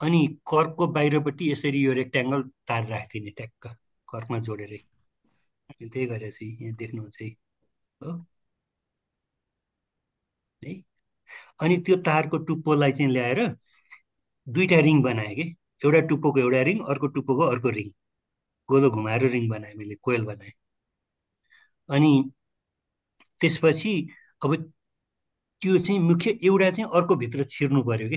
अनि कर्कको बाहिरपट्टि यसरी यो रेक्ट्याङ्गल तार राखिदिने ट्याक्क कर्कमा जोडेरै, त्यही गरेर चाहिँ यहाँ देख्नुहुन्छ है हो है। अनि त्यो तारको टुप्पोलाई चाहिँ ल्याएर दुईवटा रिङ बनाएँ कि, एउटा टुप्पोको एउटा रिङ अर्को टुप्पोको अर्को रिङ, गोलो घुमाएर रिङ बनाएँ मैले, कोयल बनाएँ, अनि त्यसपछि अब त्यो चाहिँ मुख्य एउटा चाहिँ अर्को भित्र छिर्नु पर्यो कि,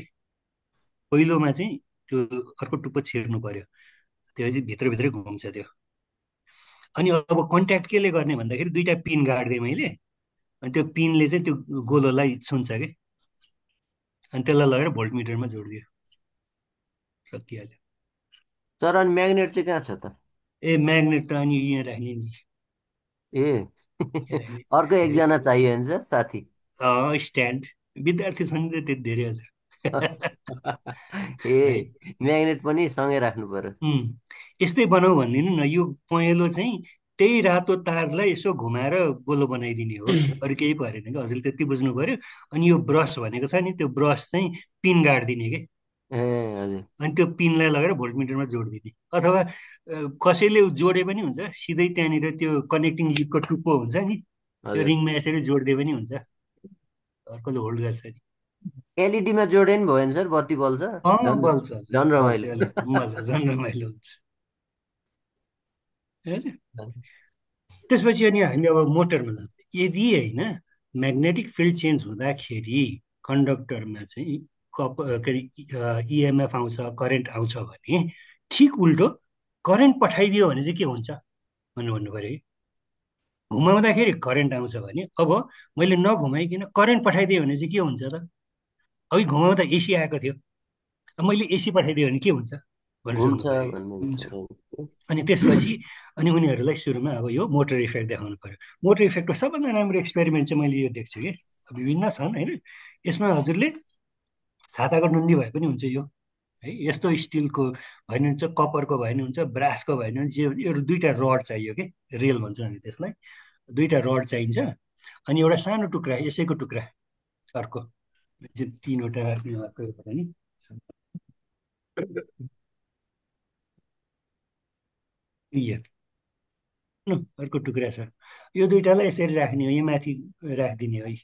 पहिलोमा चाहिँ त्यो अर्को टुप्पो छिर्नु पर्यो, त्यो चाहिँ भित्रभित्रै घुम्छ त्यो। अनि अब कन्ट्याक्ट केले गर्ने भन्दाखेरि दुईवटा पिन गाडिदिएँ मैले, अनि त्यो पिनले चाहिँ त्यो गोलोलाई छुन्छ कि, अनि त्यसलाई लगेर भोल्टमिटरमा जोडिदियो, सकिहाल्यो। सर अनि म्याग्नेट चाहिँ कहाँ छ त? ए म्याग्नेट त अनि यहाँ राख्ने नि, ए अर्को एकजना चाहियो नि सर साथी, स्ट्यान्ड, विद्यार्थी छन् नि त्यति धेरै हजुर। ए म्याग्नेट पनि सँगै राख्नु पर्यो। यस्तै बनाऊ भनिदिनु न, यो पहेँलो चाहिँ त्यही रातो तारलाई यसो घुमाएर गोलो बनाइदिने हो, अरू केही परेन कि। हजुरले त्यति बुझ्नु पर्यो। अनि यो ब्रस भनेको छ नि, त्यो ब्रस चाहिँ पिन गाडिदिने के, अनि त्यो पिनलाई लगेर भोल्टमिटरमा जोडिदिने, अथवा कसैले जोडे पनि हुन्छ, सिधै त्यहाँनिर त्यो कनेक्टिङ लिडको टुप्पो हुन्छ नि, त्यो रिङमा यसरी जोडिदिए पनि हुन्छ, अर्कोले होल्ड गर्छ नि। एलइडीमा जोडे नि भयो नि सर, बत्ती बल्छ, बल्छ, झन् रमाइलो, मजा, झन् रमाइलो हुन्छ। त्यसपछि अनि हामी अब मोटरमा जान्छ। यदि होइन म्याग्नेटिक फिल्ड चेन्ज हुँदाखेरि कन्डक्टरमा चाहिँ के अरे इएमएफ आउँछ, करेन्ट आउँछ भने ठिक उल्टो करेन्ट पठाइदियो भने चाहिँ के हुन्छ भन्नु पऱ्यो है। घुमाउँदाखेरि करेन्ट आउँछ भने अब मैले नघुमाइकन करेन्ट पठाइदिएँ भने चाहिँ के हुन्छ त? अघि घुमाउँदा एसी आएको थियो, मैले एसी पठाइदिएँ भने के हुन्छ भनेर सोध्नु पर्यो। अनि त्यसपछि अनि उनीहरूलाई सुरुमा अब यो मोटर इफेक्ट देखाउनु पर्यो। मोटर इफेक्टको सबभन्दा राम्रो एक्सपेरिमेन्ट चाहिँ मैले यो देख्छु कि, विभिन्न छन् होइन। यसमा हजुरले छाताको डन्डी भए पनि हुन्छ यो है, यस्तो स्टिलको भए नि हुन्छ, कपरको भए नि हुन्छ, ब्रासको भए नि हुन्छ, यो दुईवटा रड चाहियो कि, रेल भन्छौँ हामी त्यसलाई। दुईवटा रड चाहिन्छ अनि एउटा सानो टुक्रा यसैको टुक्रा, अर्को तिनवटा नि अर्को टुक्रा छ, यो दुईटालाई यसरी राख्ने हो, यहाँ माथि राखिदिने है।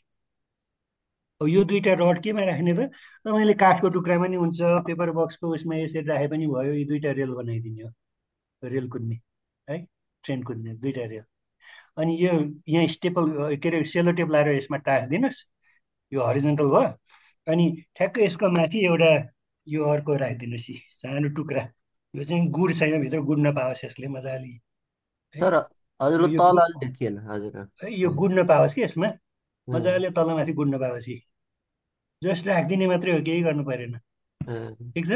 अब यो दुईटा रड केमा राख्ने त? तपाईँले काठको टुक्रामा नि हुन्छ, पेपर बक्सको उसमा यसरी राखे पनि भयो। यो दुईटा रेल बनाइदिने हो, रेल कुद्ने है, ट्रेन कुद्ने दुईटा रेल। अनि यो यहाँ स्टेपल के अरे सेलो टेप लाएर यसमा टाँसिदिनुहोस्, यो हरिजेन्टल भयो। अनि ठ्याक्कै यसको माथि एउटा यो अर्को राखिदिनुहोस्, सानो टुक्रा। यो चाहिँ गुड छैन, भित्र गुड नपाओस् यसले मजाले, यो गुड नपाओस् कि यसमा मजाले तलमाथि गुड्न पाओस्। जस्ट राखिदिने मात्रै हो, केही गर्नु परेन, ठिक छ।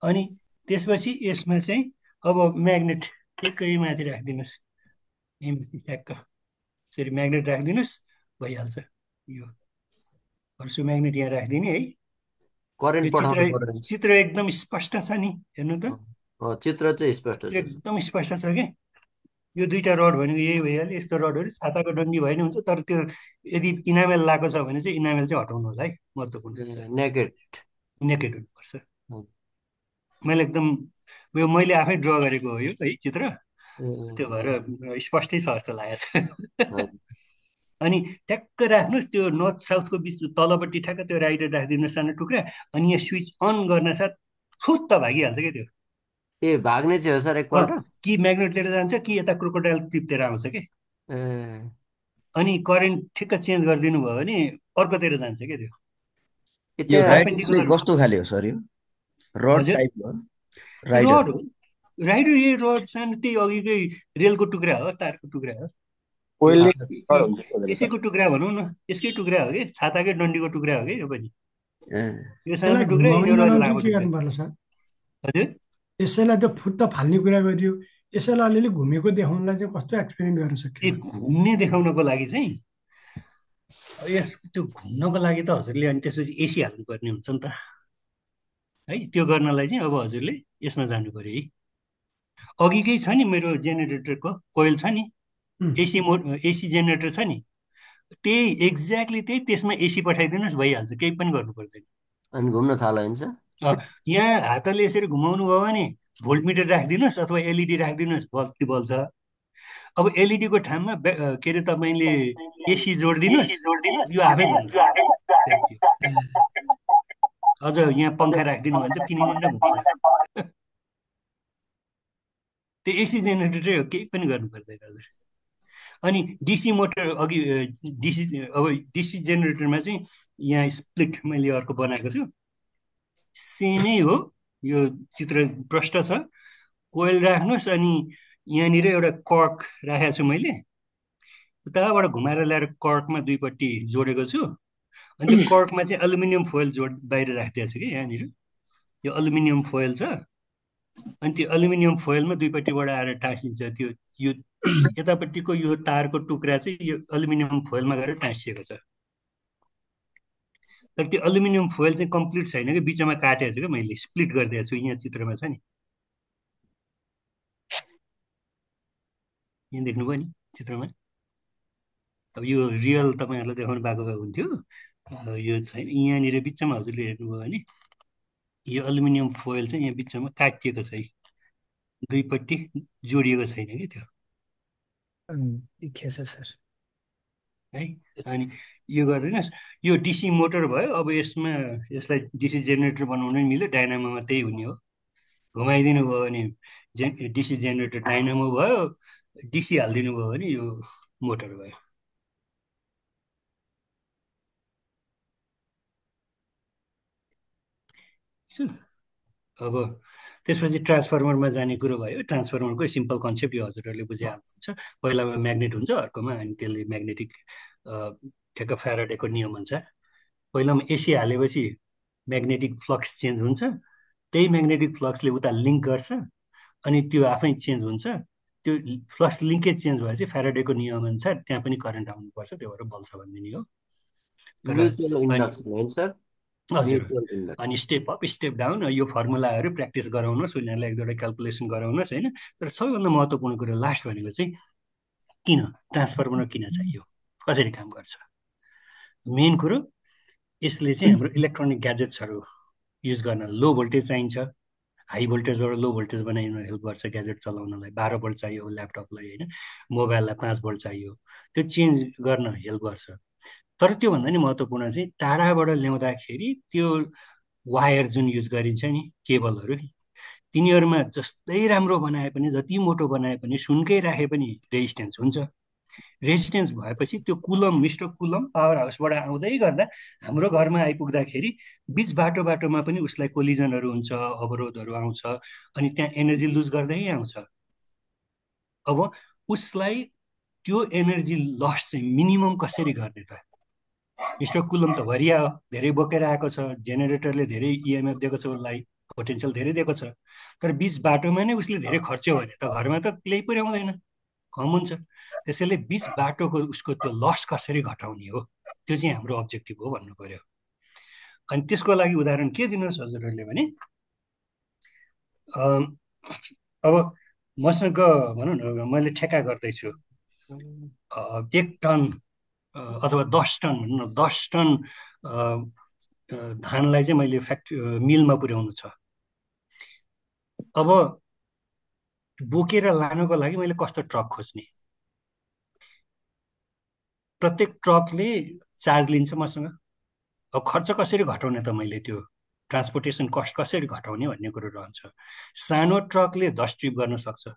अनि त्यसपछि यसमा चाहिँ अब म्याग्नेट एकै माथि राखिदिनुहोस्, ठ्याक्क यसरी म्याग्नेट राखिदिनुहोस्, भइहाल्छ। यो हर्सु म्याग्नेट यहाँ राखिदिने है। चित्र एकदम स्पष्ट छ नि, हेर्नु त, चित्र चाहिँ स्पष्ट छ, एकदम स्पष्ट छ कि। यो दुईटा रड भनेको यही भइहाल्यो। यस्तो रडहरू छाताको डन्डी भयो नि हुन्छ, तर त्यो यदि इनामेल लगाएको छ भने चाहिँ इनामेल चाहिँ हटाउनु होला है, महत्त्वपूर्ण हुन्छ। नेकेड हुनुपर्छ। मैले एकदम यो मैले आफै ड्र गरेको हो यो है चित्र, त्यो भएर स्पष्टै छ जस्तो लागेको छ। अनि ठ्याक्क राख्नुहोस्, त्यो नर्थ साउथको बिच तलपट्टि ठ्याक्क त्यो राइट राखिदिनुहोस् सानो टुक्रा। अनि यहाँ स्विच अन गर्न साथ फुत्त भागिहाल्छ क्या त्यो। ए भाग्ने चाहिँ हो सर एकपल्ट, कि म्याग्नेट लिएर जान्छ कि यता क्रोकोडाइल टिपतिर आउँछ कि। अनि करेन्ट ठिक्क चेन्ज गरिदिनु भयो भने अर्कोतिर जान्छ क्या त्यो। यो राइडर चाहिँ कस्तो खाले हो सर? यो रड टाइप हो? रड हो, राइडर यही रड सानो, त्यही अघिकै रेलको टुक्रा हो, तारको टुक्रा हो, यसैको टुक्रा भनौँ न, यसकै टुक्रा हो कि, छाताकै डन्डीको टुक्रा हो कि यो पनि। यो सानो टुक्रा लामो टुक्रा। हजुर, यसैलाई त्यो फुट्ट फाल्ने कुरा गरियो, यसैलाई अलिअलि घुमेको देखाउनलाई चाहिँ कस्तो एक्सपेरिमेन्ट गर्न सकियो? घुम्ने देखाउनको लागि चाहिँ यस त्यो घुम्नको लागि त हजुरले अनि त्यसपछि एसी हाल्नुपर्ने हुन्छ नि त है। त्यो गर्नलाई चाहिँ अब हजुरले यसमा जानु पर्यो है। अघिकै छ नि मेरो जेनेरेटरको कोइल छ नि, एसी जेनेरेटर छ नि, त्यही एक्ज्याक्टली त्यही, त्यसमा एसी पठाइदिनुहोस्, भइहाल्छ, केही पनि गर्नु पर्दैन। अनि घुम्न थाल्छ। यहाँ हातले यसरी घुमाउनु भयो भने भोल्टमिटर राखिदिनुहोस् अथवा एलइडी राखिदिनुहोस्, बत्ती बल्छ। अब एलइडीको ठाउँमा के अरे तपाईँले एसी जोडिदिनुहोस्, यो आफै घुम्छ। अझ यहाँ पङ्खा राखिदिनु भने त किनिन्न घुम्छ। त्यो एसी जेनेरेटरै हो, केही पनि गर्नु पर्दैन हजुर। अनि डिसी मोटर अघि डिसी जेनेरेटरमा चाहिँ यहाँ स्प्लिट मैले अर्को बनाएको छु, सेमै हो। यो चित्र प्रष्ट छ। कोइल राख्नुहोस् अनि यहाँनिर एउटा कर्क राखेको छु मैले, उताबाट घुमाएर ल्याएर कर्कमा दुईपट्टि जोडेको छु। अनि त्यो कर्कमा चाहिँ एल्युमिनियम फोइल बाहिर राखिदिएको छु कि यहाँनिर, यो एल्युमिनियम फोइल छ। अनि त्यो एल्युमिनियम फोइलमा दुईपट्टिबाट आएर टाँसिन्छ। त्यो यो यतापट्टिको यो तारको टुक्रा चाहिँ यो एल्युमिनियम फोइलमा गएर टाँसिएको छ। तर त्यो एल्युमिनियम फोइल चाहिँ कम्प्लिट छैन कि बिचमा काटेको छु कि मैले स्प्लिट गरिदिएको छु यहाँ चित्रमा छ नि यहाँ देख्नुभयो नि चित्रमा अब यो रियल तपाईँहरूलाई देखाउनु पाएको भए हुन्थ्यो यो छैन यहाँनिर बिचमा हजुरले हेर्नुभयो भने यो एल्युमिनियम फोइल चाहिँ यहाँ बिचमा काटिएको छ है दुईपट्टि जोडिएको छैन कि त्यो सर है अनि यो गरिदिनुहोस् यो डिसी मोटर भयो अब यसलाई डिसी जेनेरेटर बनाउन मिल्यो डाइनामोमा त्यही हुने हो घुमाइदिनु भयो भने डिसी जेनेरेटर डाइनामो भयो डिसी हालिदिनु भयो भने यो मोटर भयो अब त्यसपछि ट्रान्सफर्मरमा जाने कुरो भयो ट्रान्सफर्मरको सिम्पल कन्सेप्ट यो हजुरहरूले बुझिहाल्नुहुन्छ पहिलामा म्याग्नेट हुन्छ अर्कोमा अनि त्यसले म्याग्नेटिक ठ्याक्क फ्याराडेको नियम अनुसार पहिलामा एसी हालेपछि म्याग्नेटिक फ्लक्स चेन्ज हुन्छ त्यही म्याग्नेटिक फ्लक्सले उता लिङ्क गर्छ अनि त्यो आफै चेन्ज हुन्छ त्यो फ्लक्स लिङ्केज चेन्ज भएपछि फ्याराडेको नियम अनुसार त्यहाँ पनि करेन्ट आउनुपर्छ त्यो भएर बल्छ भन्ने नि हो हजुर अनि स्टेप अप स्टेप डाउन यो फर्मुलाहरू प्र्याक्टिस गराउनुहोस् उनीहरूलाई एक दुईवटा क्यालकुलेसन गराउनुहोस् होइन तर सबैभन्दा महत्त्वपूर्ण कुरो लास्ट भनेको चाहिँ किन ट्रान्सफर्मर किन चाहियो कसरी काम गर्छ मेन कुरो यसले चाहिँ हाम्रो इलेक्ट्रोनिक ग्याजेट्सहरू युज गर्न लो भोल्टेज चाहिन्छ हाई भोल्टेजबाट लो भोल्टेज बनाइन हेल्प गर्छ ग्याजेट चलाउनलाई 12 भोल्ट चाहियो ल्यापटपलाई होइन मोबाइललाई 5 भोल्ट चाहियो त्यो चेन्ज गर्न हेल्प गर्छ तर त्योभन्दा नि महत्त्वपूर्ण चाहिँ टाढाबाट ल्याउँदाखेरि त्यो वायर जुन युज गरिन्छ नि केबलहरू तिनीहरूमा जस्तै राम्रो बनाए पनि जति मोटो बनाए पनि सुनकै राखे पनि रेजिस्टेन्स हुन्छ रेजिस्टेन्स भएपछि त्यो कुलम मिस्टर कुलम पावर हाउसबाट आउँदै गर्दा हाम्रो घरमा आइपुग्दाखेरि बिच बाटोमा पनि उसलाई कोलिजनहरू हुन्छ अवरोधहरू आउँछ अनि त्यहाँ एनर्जी लुज गर्दै आउँछ अब उसलाई त्यो एनर्जी लस चाहिँ मिनिमम कसरी गर्ने त मिस्टर कुलम त भरिया हो धेरै बोकेर आएको छ जेनेरेटरले धेरै इएमएफ दिएको छ उसलाई पोटेन्सियल धेरै दिएको छ तर बिच बाटोमा नै उसले धेरै खर्च्यो भने त घरमा त केही पनि आउँदैन कम हुन्छ त्यसैले बिच बाटोको उसको त्यो लस कसरी घटाउने हो त्यो चाहिँ हाम्रो अब्जेक्टिभ हो भन्नु पर्यो अनि त्यसको लागि उदाहरण के दिनुहोस् हजुरहरूले भने अब मसँग भनौँ न मैले ठेक्का गर्दैछु 1 टन अथवा 10 टन भनौँ न 10 टन धानलाई चाहिँ मैले मिलमा पुर्याउनु छ अब बोकेर लानुको लागि मैले कस्तो ट्रक खोज्ने प्रत्येक ट्रकले चार्ज लिन्छ मसँग अब खर्च कसरी घटाउने त मैले त्यो ट्रान्सपोर्टेसन कस्ट कसरी घटाउने भन्ने कुरो रहन्छ सानो ट्रकले 10 ट्रिप गर्न सक्छ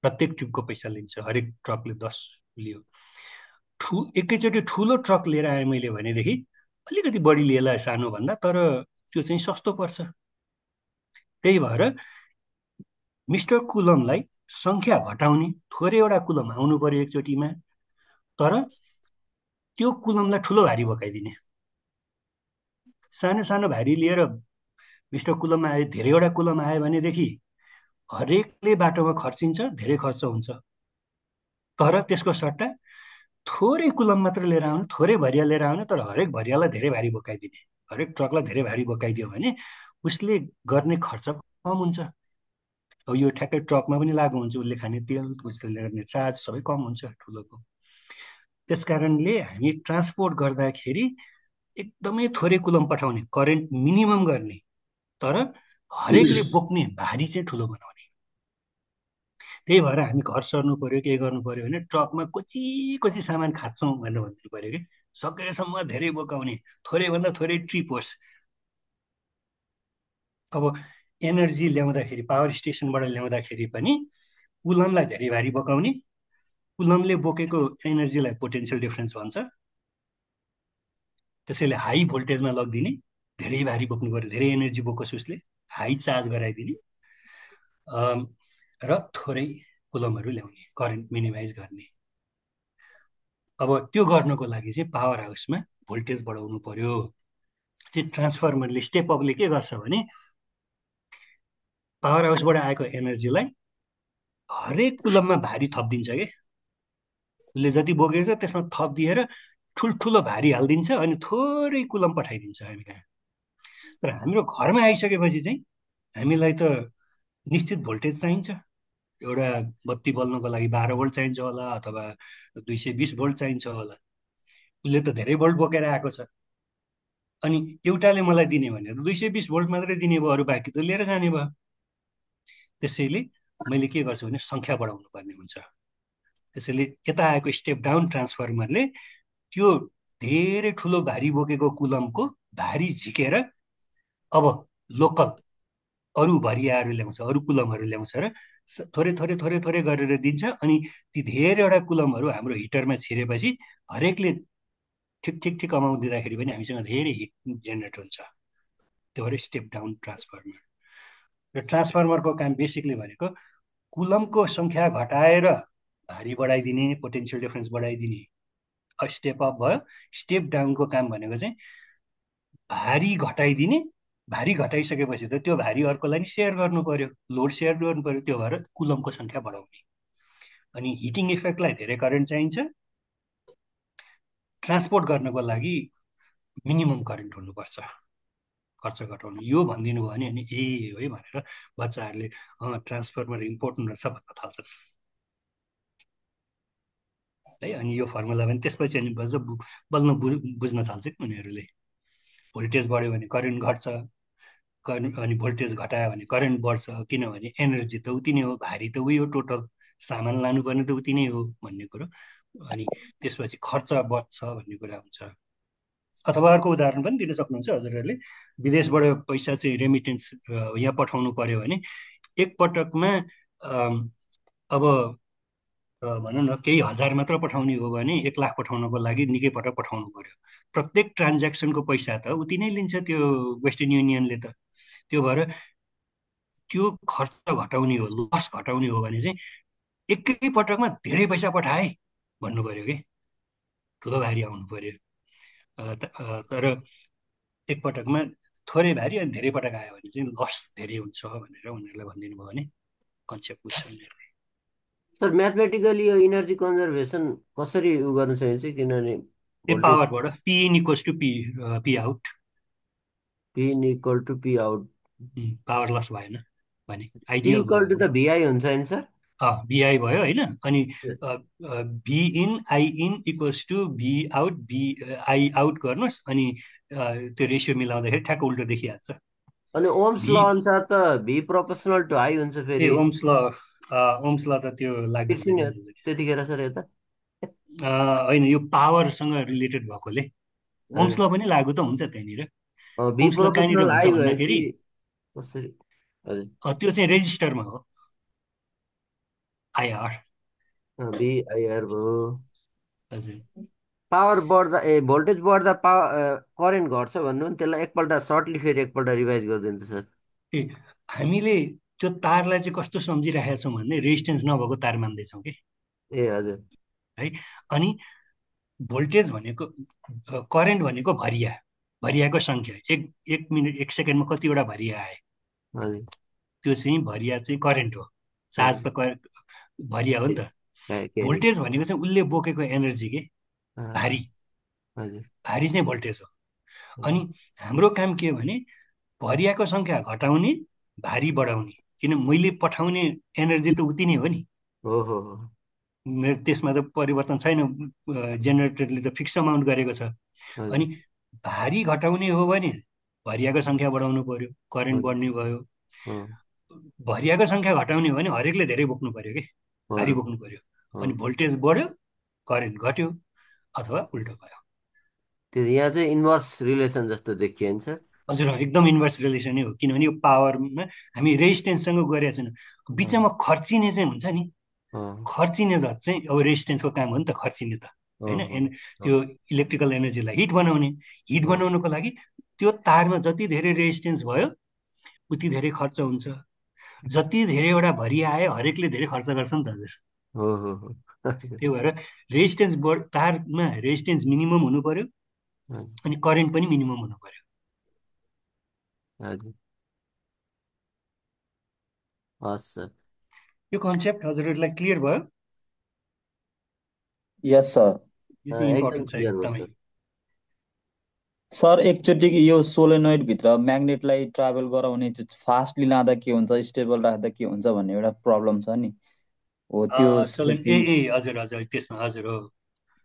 प्रत्येक ट्रिपको पैसा लिन्छ हरेक ट्रकले 10 लियो एकैचोटि ठुलो ट्रक लिएर आएँ मैले भनेदेखि अलिकति बढी लिएला सानो भन्दा तर त्यो चाहिँ सस्तो पर्छ त्यही भएर मिस्टर कुलमलाई सङ्ख्या घटाउने थोरैवटा कुलम आउनु पर्यो एकचोटिमा तर त्यो कुलमलाई ठुलो भारी बोकाइदिने सानो सानो भारी लिएर मिस्टर कुलम आए धेरैवटा कुलम आयो भनेदेखि हरेकले बाटोमा खर्चिन्छ धेरै खर्च हुन्छ तर त्यसको सट्टा थोरै कुलम मात्र लिएर आउनु थोरै भरिया लिएर आउनु तर हरेक भरियालाई धेरै भारी बोकाइदिने हरेक ट्रकलाई धेरै भारी बोकाइदियो भने उसले गर्ने खर्च कम हुन्छ अब यो ठ्याक्कै ट्रकमा पनि लागु हुन्छ उसले खाने तेल उसले गर्ने चार्ज सबै कम हुन्छ ठुलोको त्यस कारणले हामी ट्रान्सपोर्ट गर्दाखेरि एकदमै थोरै कुलम पठाउने करेन्ट मिनिमम गर्ने तर हरेकले बोक्ने भारी चाहिँ ठुलो बनाउने त्यही भएर हामी घर सर्नु पर्यो के गर्नु पर्यो भने ट्रकमा कोची सामान खाच्छौँ भनेर भन्नु पर्यो कि सकेसम्म धेरै बोकाउने थोरैभन्दा थोरै ट्रिप होस् अब एनर्जी ल्याउँदाखेरि पावर स्टेसनबाट ल्याउँदाखेरि पनि कुलमलाई धेरै भारी बोकाउने कुलमले बोकेको एनर्जीलाई पोटेन्सियल डिफरेन्स भन्छ त्यसैले हाई भोल्टेजमा लगिदिने धेरै भारी बोक्नु पर्यो धेरै एनर्जी बोकोस् उसले हाई चार्ज गराइदिने र थोरै कुलमहरू ल्याउने करेन्ट मिनिमाइज गर्ने अब त्यो गर्नको लागि चाहिँ पावर हाउसमा भोल्टेज बढाउनु पर्यो चाहिँ ट्रान्सफर्मरले स्टेप अपले के गर्छ भने पावर हाउसबाट आएको एनर्जीलाई हरेक कुलममा भारी थपिदिन्छ के उसले जति बोकेको छ त्यसमा थप दिएर ठुल्ठुलो भारी हालिदिन्छ अनि थोरै कुलम पठाइदिन्छ हामी कहाँ। तर हाम्रो घरमा आइसकेपछि चाहिँ हामीलाई त निश्चित भोल्टेज चाहिन्छ। एउटा बत्ती बल्नको लागि 12 भोल्ट चाहिन्छ होला, अथवा 220 भोल्ट चाहिन्छ होला। उसले त धेरै भोल्ट बोकेर आएको छ। अनि एउटाले मलाई दिने भने 220 भोल्ट मात्रै दिने भयो, अरू बाँकी त लिएर जाने भयो। त्यसैले मैले के गर्छु भने सङ्ख्या बढाउनु पर्ने हुन्छ। त्यसैले यता आएको स्टेप डाउन ट्रान्सफर्मरले त्यो धेरै ठुलो भारी बोकेको कुलमको भारी झिकेर अब लोकल अरू भरियाहरू ल्याउँछ, अरू कुलमहरू ल्याउँछ र थोरै थोरै थोरै थोरै गरेर दिन्छ। अनि ती धेरैवटा कुलमहरू हाम्रो हिटरमा छिरेपछि हरेकले ठिक ठिक ठिक अमाउन्ट दिँदाखेरि पनि हामीसँग धेरै हिट जेनेरेट हुन्छ। त्यो भएर स्टेप डाउन ट्रान्सफर्मर। र ट्रान्सफर्मरको काम बेसिकली भनेको कुलमको सङ्ख्या घटाएर भारी बढाइदिने, पोटेन्सियल डिफरेन्स बढाइदिने। स्टेप अप भयो। स्टेप डाउनको काम भनेको चाहिँ भारी घटाइदिने। भारी घटाइसकेपछि त त्यो भारी अर्कोलाई नि सेयर गर्नु पर्यो, लोड सेयर गर्नु पर्यो। त्यो भएर कुलमको सङ्ख्या बढाउने। अनि हिटिङ इफेक्टलाई धेरै करेन्ट चाहिन्छ। ट्रान्सपोर्ट गर्नको लागि मिनिमम करेन्ट हुनुपर्छ, खर्च घटाउनु। यो भनिदिनु भयो भने अनि ए है भनेर बच्चाहरूले ट्रान्सफर्मर इम्पोर्टेन्ट रहेछ भन्न थाल्छन् है। अनि यो फर्मुला पनि त्यसपछि अनि बल्ल बुझ्न थाल्छ कि उनीहरूले। भोल्टेज बढ्यो भने करेन्ट घट्छ, अनि भोल्टेज घटायो भने करेन्ट बढ्छ। किनभने एनर्जी त उति नै हो, भारी त उही हो, टोटल सामान लानुपर्ने त उति नै हो भन्ने कुरो। अनि त्यसपछि खर्च बच्छ भन्ने कुरा हुन्छ। अथवा अर्को उदाहरण पनि दिन सक्नुहुन्छ हजुरहरूले। विदेशबाट पैसा चाहिँ रेमिटेन्स यहाँ पठाउनु पर्यो भने एकपटकमा अब भनौँ न केही हजार मात्र पठाउने हो भने 1 लाख पठाउनको लागि निकै पटक पठाउनु पर्यो। प्रत्येक ट्रान्ज्याक्सनको पैसा त उति नै लिन्छ त्यो वेस्टर्न युनियनले त। त्यो भएर त्यो खर्च घटाउने हो, लस घटाउने हो भने चाहिँ एकै पटकमा धेरै पैसा पठाए भन्नु पर्यो कि, ठुलो भारी आउनु पर्यो। तर एकपटकमा थोरै भारी अनि धेरै पटक आयो भने चाहिँ लस धेरै हुन्छ भनेर उनीहरूलाई भनिदिनु भयो भने कन्सेप्ट बुझ्छ उनीहरूले। सर म्याथमेटिकली यो इनर्जी कन्जर्भेसन कसरी उ गर्न सकिन्छ? किनभने पावरबाट P in equals to P out. P in equal to P out. Power loss भएन भने पी इक्वल टु त भिआई हुन्छ नि सर? भिआई भयो होइन। अनि V in I in equals to V out, V I out गर्नुहोस् अनि त्यो रेसियो मिलाउँदाखेरि ठ्याक्क उल्टो देखिहाल्छ। अनि ओम्स ल अनुसार त भी प्रोपोर्सनल टु आई हुन्छ फेरि। ओम्स ल त त्यो लाग्दैन त्यतिखेर सर यता होइन, यो पावरसँग रिलेटेड भएकोले ओम्स ल पनि लागु त हुन्छ त्यहाँनिर। ओम्स ल कहाँनिर हुन्छ भन्दाखेरि त्यो चाहिँ रेजिस्टरमा हो, आइआर। आइआर भयो। हजुर। पावर बढ्दा भोल्टेज बढ्दा करेन्ट घट्छ भन्नु नि, त्यसलाई एकपल्ट सर्टली फेरि एकपल्ट रिभाइज गरिदिन्छ सर। हामीले त्यो तारलाई चाहिँ कस्तो सम्झिराखेका छौँ भने रेजिस्टेन्स नभएको तार मान्दैछौँ कि। हजुर है। अनि भोल्टेज भनेको, करेन्ट भनेको भरियाको सङ्ख्या। एक मिनट 1 सेकेन्डमा कतिवटा भरिया आए, त्यो चाहिँ भरिया चाहिँ करेन्ट हो। चार्ज त भरिया हो नि त। भोल्टेज भनेको चाहिँ उसले बोकेको एनर्जी के, भारी चाहिँ भोल्टेज हो। अनि हाम्रो काम के हो भने भरियाको सङ्ख्या घटाउने, भारी बढाउने। किन मैले पठाउने एनर्जी त उति नै हो नि, त्यसमा त परिवर्तन छैन। जेनेरेटरले त फिक्स अमाउन्ट गरेको छ। अनि भारी घटाउने हो भने भरियाको सङ्ख्या बढाउनु पर्यो, करेन्ट बढ्ने भयो। भरियाको सङ्ख्या घटाउने हो भने हरेकले धेरै बोक्नु पर्यो कि, भारी बोक्नु पर्यो। अनि भोल्टेज बढ्यो, करेन्ट घट्यो, अथवा उल्टो भयो। त्यो यहाँ चाहिँ इन्भर्स रिलेसन जस्तो देखियो नि सर। हजुर, एकदम इन्भर्स रिलेसन नै हो। किनभने यो पावरमा हामी रेजिस्टेन्ससँग गरेका छैनौँ। बिचमा खर्चिने चाहिँ हुन्छ नि, खर्चिने त चाहिँ अब रेजिस्टेन्सको काम हो नि त, खर्चिने त होइन। त्यो इलेक्ट्रिकल एनर्जीलाई हिट बनाउने। हिट बनाउनुको लागि त्यो तारमा जति धेरै रेजिस्टेन्स भयो उति धेरै खर्च हुन्छ। जति धेरैवटा भरिया आयो हरेकले धेरै खर्च गर्छ नि त हजुर। त्यही भएर रेजिस्टेन्स तारमा रेजिस्टेन्स मिनिमम हुनु पर्यो, अनि करेन्ट पनि मिनिमम हुनु पर्यो। हस् सर। यो कन्सेप्ट हजुरहरूलाई क्लियर भयो? यस सर। यो चाहिँ एकदम इम्पोर्टेन्ट छ क्लियर भयो एकदमै। सर। सर एकचोटि यो सोलेनोइड भित्र म्याग्नेटलाई ट्राभल गराउने फास्टली लाँदा के हुन्छ, स्टेबल राख्दा के हुन्छ भन्ने एउटा प्रब्लम छ नि, हो त्यो हजुर हजुर त्यसमा हजुर हो,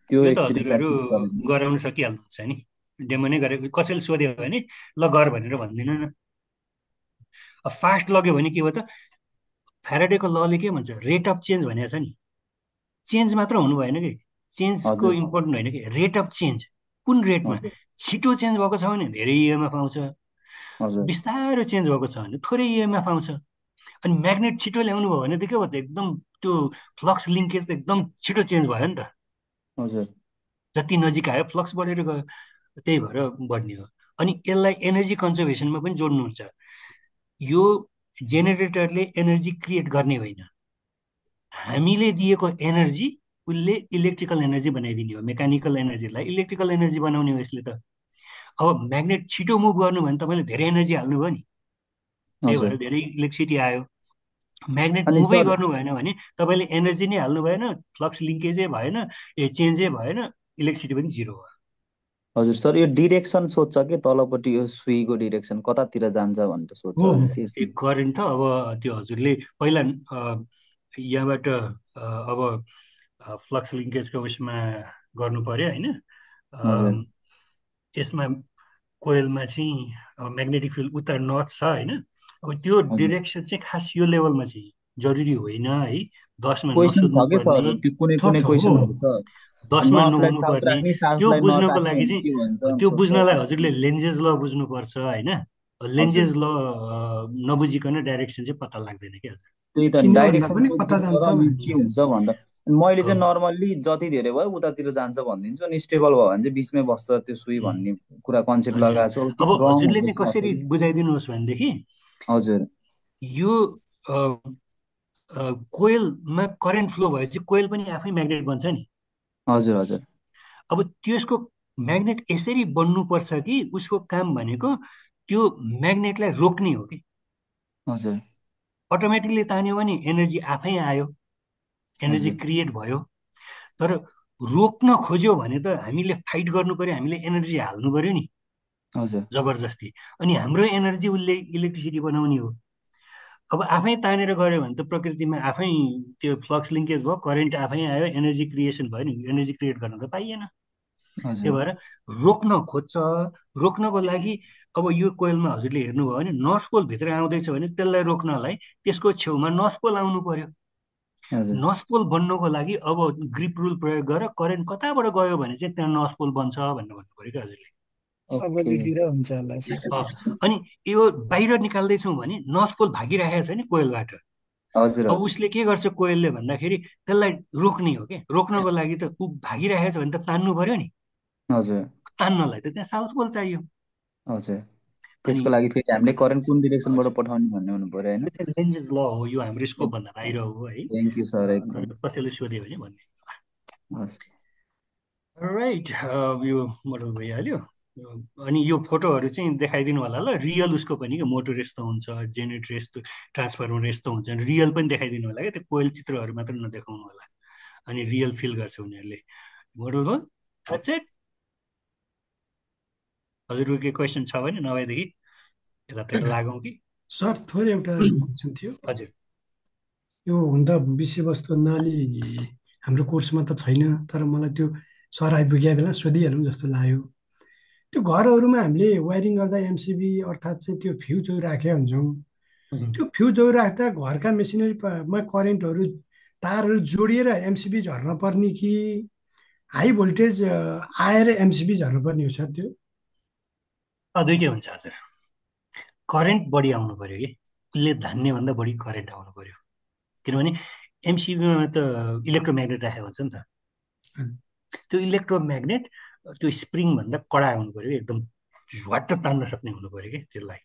त्यो यो त एक्चुअली हजुरहरू प्र्याक्टिस गर्नु गराउन सकिहाल्नुहुन्छ नि, डेमो नै गरेको। कसैले सोध्यो भने ल गर भनेर भन्दिनँ न। अब फास्ट लग्यो भने के हो त, फ्याराडेको लले के भन्छ, रेट अफ चेन्ज भनेको छ नि, चेन्ज मात्र हुनु भएन कि, चेन्जको इम्पोर्टेन्ट होइन कि, रेट अफ चेन्ज कुन रेटमा। छिटो चेन्ज भएको छ भने धेरै इएमएफ आउँछ, बिस्तारो चेन्ज भएको छ भने थोरै इएमएफ आउँछ। अनि म्याग्नेट छिटो ल्याउनु भयो भने त के हो त, एकदम त्यो फ्लक्स लिङ्केज त एकदम छिटो चेन्ज भयो नि त। हजुर, जति नजिक आयो फ्लक्स बढेर गयो, त्यही भएर बढ्ने हो। अनि यसलाई एनर्जी कन्जर्भेसनमा पनि जोड्नुहुन्छ। यो जेनेरेटरले एनर्जी क्रिएट गर्ने होइन, हामीले दिएको एनर्जी उसले इलेक्ट्रिकल एनर्जी बनाइदिने हो, मेकानिकल एनर्जीलाई इलेक्ट्रिकल एनर्जी बनाउने हो यसले त। अब म्याग्नेट छिटो मुभ गर्नु भने तपाईँले धेरै एनर्जी हाल्नुभयो नि, त्यही भएर धेरै इलेक्ट्रिसिटी आयो। म्याग्नेट मुभै गर्नु भएन भने तपाईँले एनर्जी नै हाल्नु भएन, फ्लक्स लिङ्केजै भएन, चेन्जै भएन, इलेक्ट्रिसिटी पनि जिरो हो। हजुर सर, यो डिरेक्सन सोध्छ कि तलपट्टि यो सुईको डिरेक्सन कतातिर जान्छ भनेर सोध्छ। करेन्ट त अब त्यो हजुरले पहिला यहाँबाट अब फ्लक्स लिङ्केजको उयसमा गर्नु पर्यो होइन। यसमा कोइलमा चाहिँ म्याग्नेटिक फिल्ड उता नर्थ छ होइन। अब त्यो डिरेक्सन चाहिँ खास यो लेभलमा चाहिँ जरुरी होइन है, 10मा नसोध्नु पर्ने, 10मा नहुनु पर्ने, त्यो बुझ्नको लागि चाहिँ त्यो बुझ्नलाई हजुरले लेन्जेस ल बुझ्नुपर्छ होइन। लेन्जेस ल नबुझिकन डाइरेक्सन चाहिँ पत्ता लाग्दैन क्या हजुर। त्यही त डाइरेक्सन के हुन्छ भनेर मैले चाहिँ नर्मल्ली जति धेरै भयो उतातिर जान्छ भनिदिन्छु, अनि स्टेबल भयो भने चाहिँ बिचमै बस्छ त्यो सुई भन्ने कुरा कन्सेप्ट लगाएको छु। अब हजुरले चाहिँ कसरी बुझाइदिनुहोस् भनेदेखि, हजुर यो कोइलमा करेन्ट फ्लो भएपछि कोइल पनि आफै म्याग्नेट बन्छ नि। हजुर हजुर। अब त्यसको म्याग्नेट यसरी बन्नुपर्छ कि उसको काम भनेको त्यो म्याग्नेटलाई रोक्ने हो कि। हजुर। अटोमेटिकली तान्यो भने एनर्जी आफै आयो, एनर्जी क्रिएट भयो। तर रोक्न खोज्यो भने त हामीले फाइट गर्नु पर्यो, हामीले एनर्जी हाल्नु पर्यो नि जबरजस्ती, अनि हाम्रो एनर्जी उसले इलेक्ट्रिसिटी बनाउने हो। अब आफै तानेर गऱ्यो भने त प्रकृतिमा आफै त्यो फ्लक्स लिङ्केज भयो, करेन्ट आफै आयो, एनर्जी क्रिएसन भयो नि, एनर्जी क्रिएट गर्न त पाइएन। त्यही भएर रोक्न खोज्छ। रोक्नको लागि अब यो कोइलमा हजुरले हेर्नुभयो भने नर्थ पोल भित्र आउँदैछ भने त्यसलाई रोक्नलाई त्यसको छेउमा नर्थ पोल आउनु पर्यो। नर्थ पोल बन्नको लागि अब ग्रिप रुल प्रयोग गरेर करेन्ट कताबाट गयो भने चाहिँ त्यहाँ नर्थ पोल बन्छ भनेर भन्नु पर्यो क्या हजुरले। अनि यो बाहिर निकाल्दैछौँ भने नर्थ पोल भागिरहेको छ नि कोइलबाट। अब उसले के गर्छ कोइलले भन्दाखेरि त्यसलाई रोक्ने हो कि, रोक्नको लागि त ऊ भागिरहेको छ भने त तान्नु पर्यो नि। तान्नलाई त त्यहाँ साउथ पोल चाहियो। हजुर, त्यसको लागि फेरि हामीले करेन्ट कुन डिरेक्सनबाट पठाउने भन्ने हुनु पर्यो हैन। लेन्जेस ल हो, यो हाम्रो स्कोप भन्दा बाहिर हो है। Thank you sir. कसैले सोध्यो भने भन्ने। राइट, यो मोडल भइहाल्यो। अनि यो फोटोहरू चाहिँ देखाइदिनु होला ल, रियल उसको पनि क्या, मोटर यस्तो हुन्छ, जेनेरेटर यस्तो, ट्रान्सफर्मर यस्तो हुन्छ, रियल पनि देखाइदिनु होला क्या, त्यो कोइल चित्रहरू मात्र नदेखाउनु होला, अनि रियल फिल गर्छ उनीहरूले। मोडल भयो द्याट्स इट। हजुरको के क्वेसन छ भने, नभएदेखि यतातिर लागौँ कि। सर थोरै एउटा क्वेसन थियो। हजुर, यो हुन त विषयवस्तु नाली हाम्रो कोर्समा त छैन, तर मलाई त्यो सर आइपुगे बेला सोधिहालौँ जस्तो लाग्यो। त्यो घरहरूमा हामीले वायरिङ गर्दा एमसिबी अर्थात् चाहिँ त्यो फ्युजहरू राखेका हुन्छौँ, त्यो फ्युजहरू राख्दा घरका मेसिनरीमा करेन्टहरू तारहरू जोडिएर एमसिबी झर्न पर्ने कि हाई भोल्टेज आएर एमसिबी झर्नु पर्ने हो सर? त्यो दुइटै हुन्छ हजुर। करेन्ट बढी आउनु पर्यो कि, उसले धान्ने भन्दा बढी करेन्ट आउनु पर्यो, किनभने एमसिबीमा त इलेक्ट्रोम्याग्नेट राखेको हुन्छ नि त। त्यो इलेक्ट्रोम्याग्नेट त्यो स्प्रिङ भन्दा कडा हुनु पर्यो, एकदम झ्वाट्ट तान्न सक्ने हुनु पर्यो कि त्यसलाई।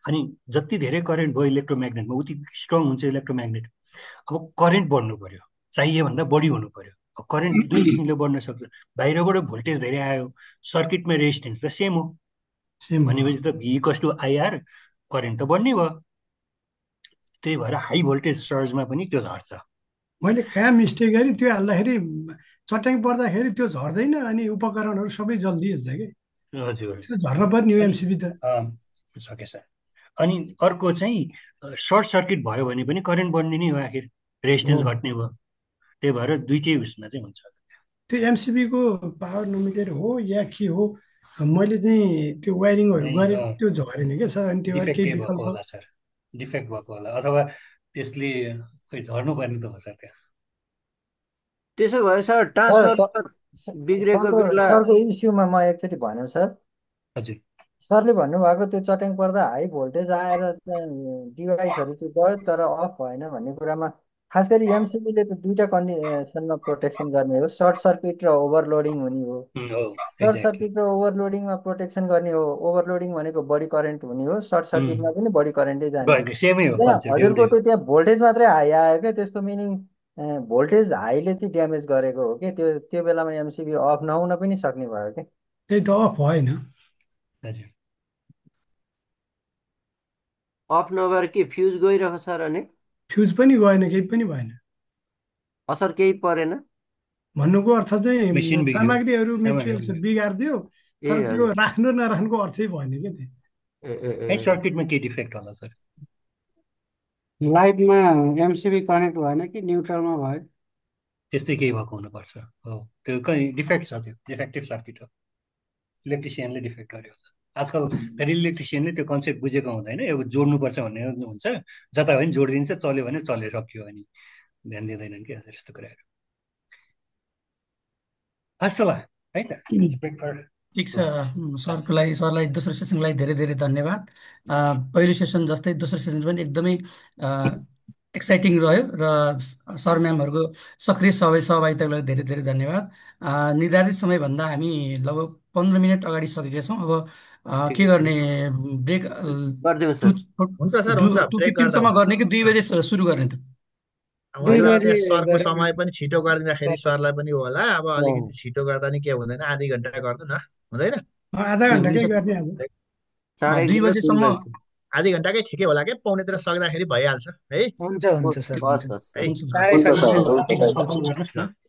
अनि जति धेरै करेन्ट भयो इलेक्ट्रोम्याग्नेटमा उति स्ट्रङ हुन्छ इलेक्ट्रोम्याग्नेट। अब करेन्ट बढ्नु पर्यो, चाहिए भन्दा बढी हुनु पर्यो। करेन्ट दुई किसिमले बढ्न सक्छ, बाहिरबाट भोल्टेज धेरै आयो, सर्किटमा रेजिस्टेन्स त सेम हो भनेपछि त V/IR करेन्ट त बढ्ने भयो। त्यही भएर हाई भोल्टेज सर्जमा पनि त्यो झर्छ। मैले कहाँ मिस्टेक गरेँ त्यो हाल्दाखेरि चट्याङ पर्दाखेरि त्यो झर्दैन अनि उपकरणहरू सबै जल्दिहाल्छ कि हजुर त्यो झर्न पर्ने हो अनि एमसिबी त। सकेछ। अनि अर्को चाहिँ सर्ट सर्किट भयो भने पनि करेन्ट बढ्ने नै हो, आखिर रेजिस्टेन्स घट्ने भयो। त्यही भएर दुइटै उसमा चाहिँ हुन्छ। त्यो एमसिबीको पावर नमिलेर हो या के हो, मैले चाहिँ त्यो वायरिङहरू गरेँ त्यो झरेन क्या सर। अनि त्यो भएर केही डिफेक्टै भएको विकल्प होला सर, डिफेक्ट भएको होला, अथवा त्यसले खै झर्नुपर्ने त हो सर त्यहाँ। त्यसो भए सर सर ट्रान्सफर्मर बिग्रेको बेला सरको इस्युमा म एकचोटि भने सर, हजुर सरले भन्नुभएको त्यो चट्याङ पर्दा हाई भोल्टेज आएर डिभाइसहरू चाहिँ गयो तर अफ भएन भन्ने कुरामा खास गरी एमसिबीले त दुईटा कन्डिसनमा प्रोटेक्सन गर्ने हो, सर्ट सर्किट र ओभरलोडिङ हुने हो। सर्ट सर्किट र ओभरलोडिङमा प्रोटेक्सन गर्ने हो। ओभरलोडिङ भनेको बढी करेन्ट हुने हो, सर्ट सर्किटमा पनि बढी करेन्टै जाने हो। सेमै हो त्यहाँ कन्सेप्ट, हजुरको एउटै हो। त्यो त्यहाँ भोल्टेज मात्रै हाई आयो क्या, त्यसको मिनिङ भोल्टेज हाईले चाहिँ ड्यामेज गरेको हो कि त्यो त्यो बेलामा एमसिबी अफ नहुन पनि सक्ने भयो कि। त्यही त अफ भएन। हजुर अफ नभएर के फ्युज गइरहेको सर? अनि फ्युज पनि गएन, केही पनि भएन। असर केही परेन? भन्नुको अर्थ चाहिँ मेसिन बिग्रियो, सामग्रीहरू मेटेरियल्स बिगारिदियो, तर त्यो राख्नु नराख्नुको अर्थै भएन क्या त्यो। सर्किटमा केही डिफेक्ट होला सर? लाइटमा एमसिबी कनेक्ट भएन कि न्युट्रलमा भयो? त्यस्तै केही भएको हुनुपर्छ। हो त्यो कहीँ डिफेक्ट छ, त्यो डिफेक्टिभ सर्किट हो, इलेक्ट्रिसियनले डिफेक्ट गर्यो होला। आजकल फेरि इलेक्ट्रिसियनले त्यो कन्सेप्ट बुझेको हुँदैन, यो जोड्नुपर्छ भन्ने हुन्छ, जता पनि जोडिदिन्छ, चल्यो भने चल्यो, सकियो अनि ध्यान दिँदैनन् कि हजुर यस्तो कुराहरू। हस् ल है त, ठिक छ सरलाई दोस्रो सेसनको लागि धेरै धेरै धन्यवाद। पहिलो सेसन जस्तै दोस्रो सेसन पनि एकदमै एक्साइटिङ रह्यो र सर म्यामहरूको सक्रिय सहभागिताको लागि धेरै धेरै धन्यवाद। निर्धारित समयभन्दा हामी लगभग 15 मिनट अगाडि सकेका छौँ। अब के गर्ने, ब्रेक हुन्छ सर, हुन्छ, ब्रेक गर्दा सम्म गर्ने कि 2 बजे सुरु गर्ने त? सरको समय पनि छिटो गरिदिँदाखेरि सरलाई पनि होला। अब अलिकति छिटो गर्दा नि के हुँदैन, आधी घन्टा गर्नु न, हुँदैन? आधा घन्टाकै गर्ने आज। 2 बजेसम्म आधी घन्टाकै ठिकै होला क्या, पौनेतिर सक्दाखेरि भइहाल्छ है। हुन्छ सर। है।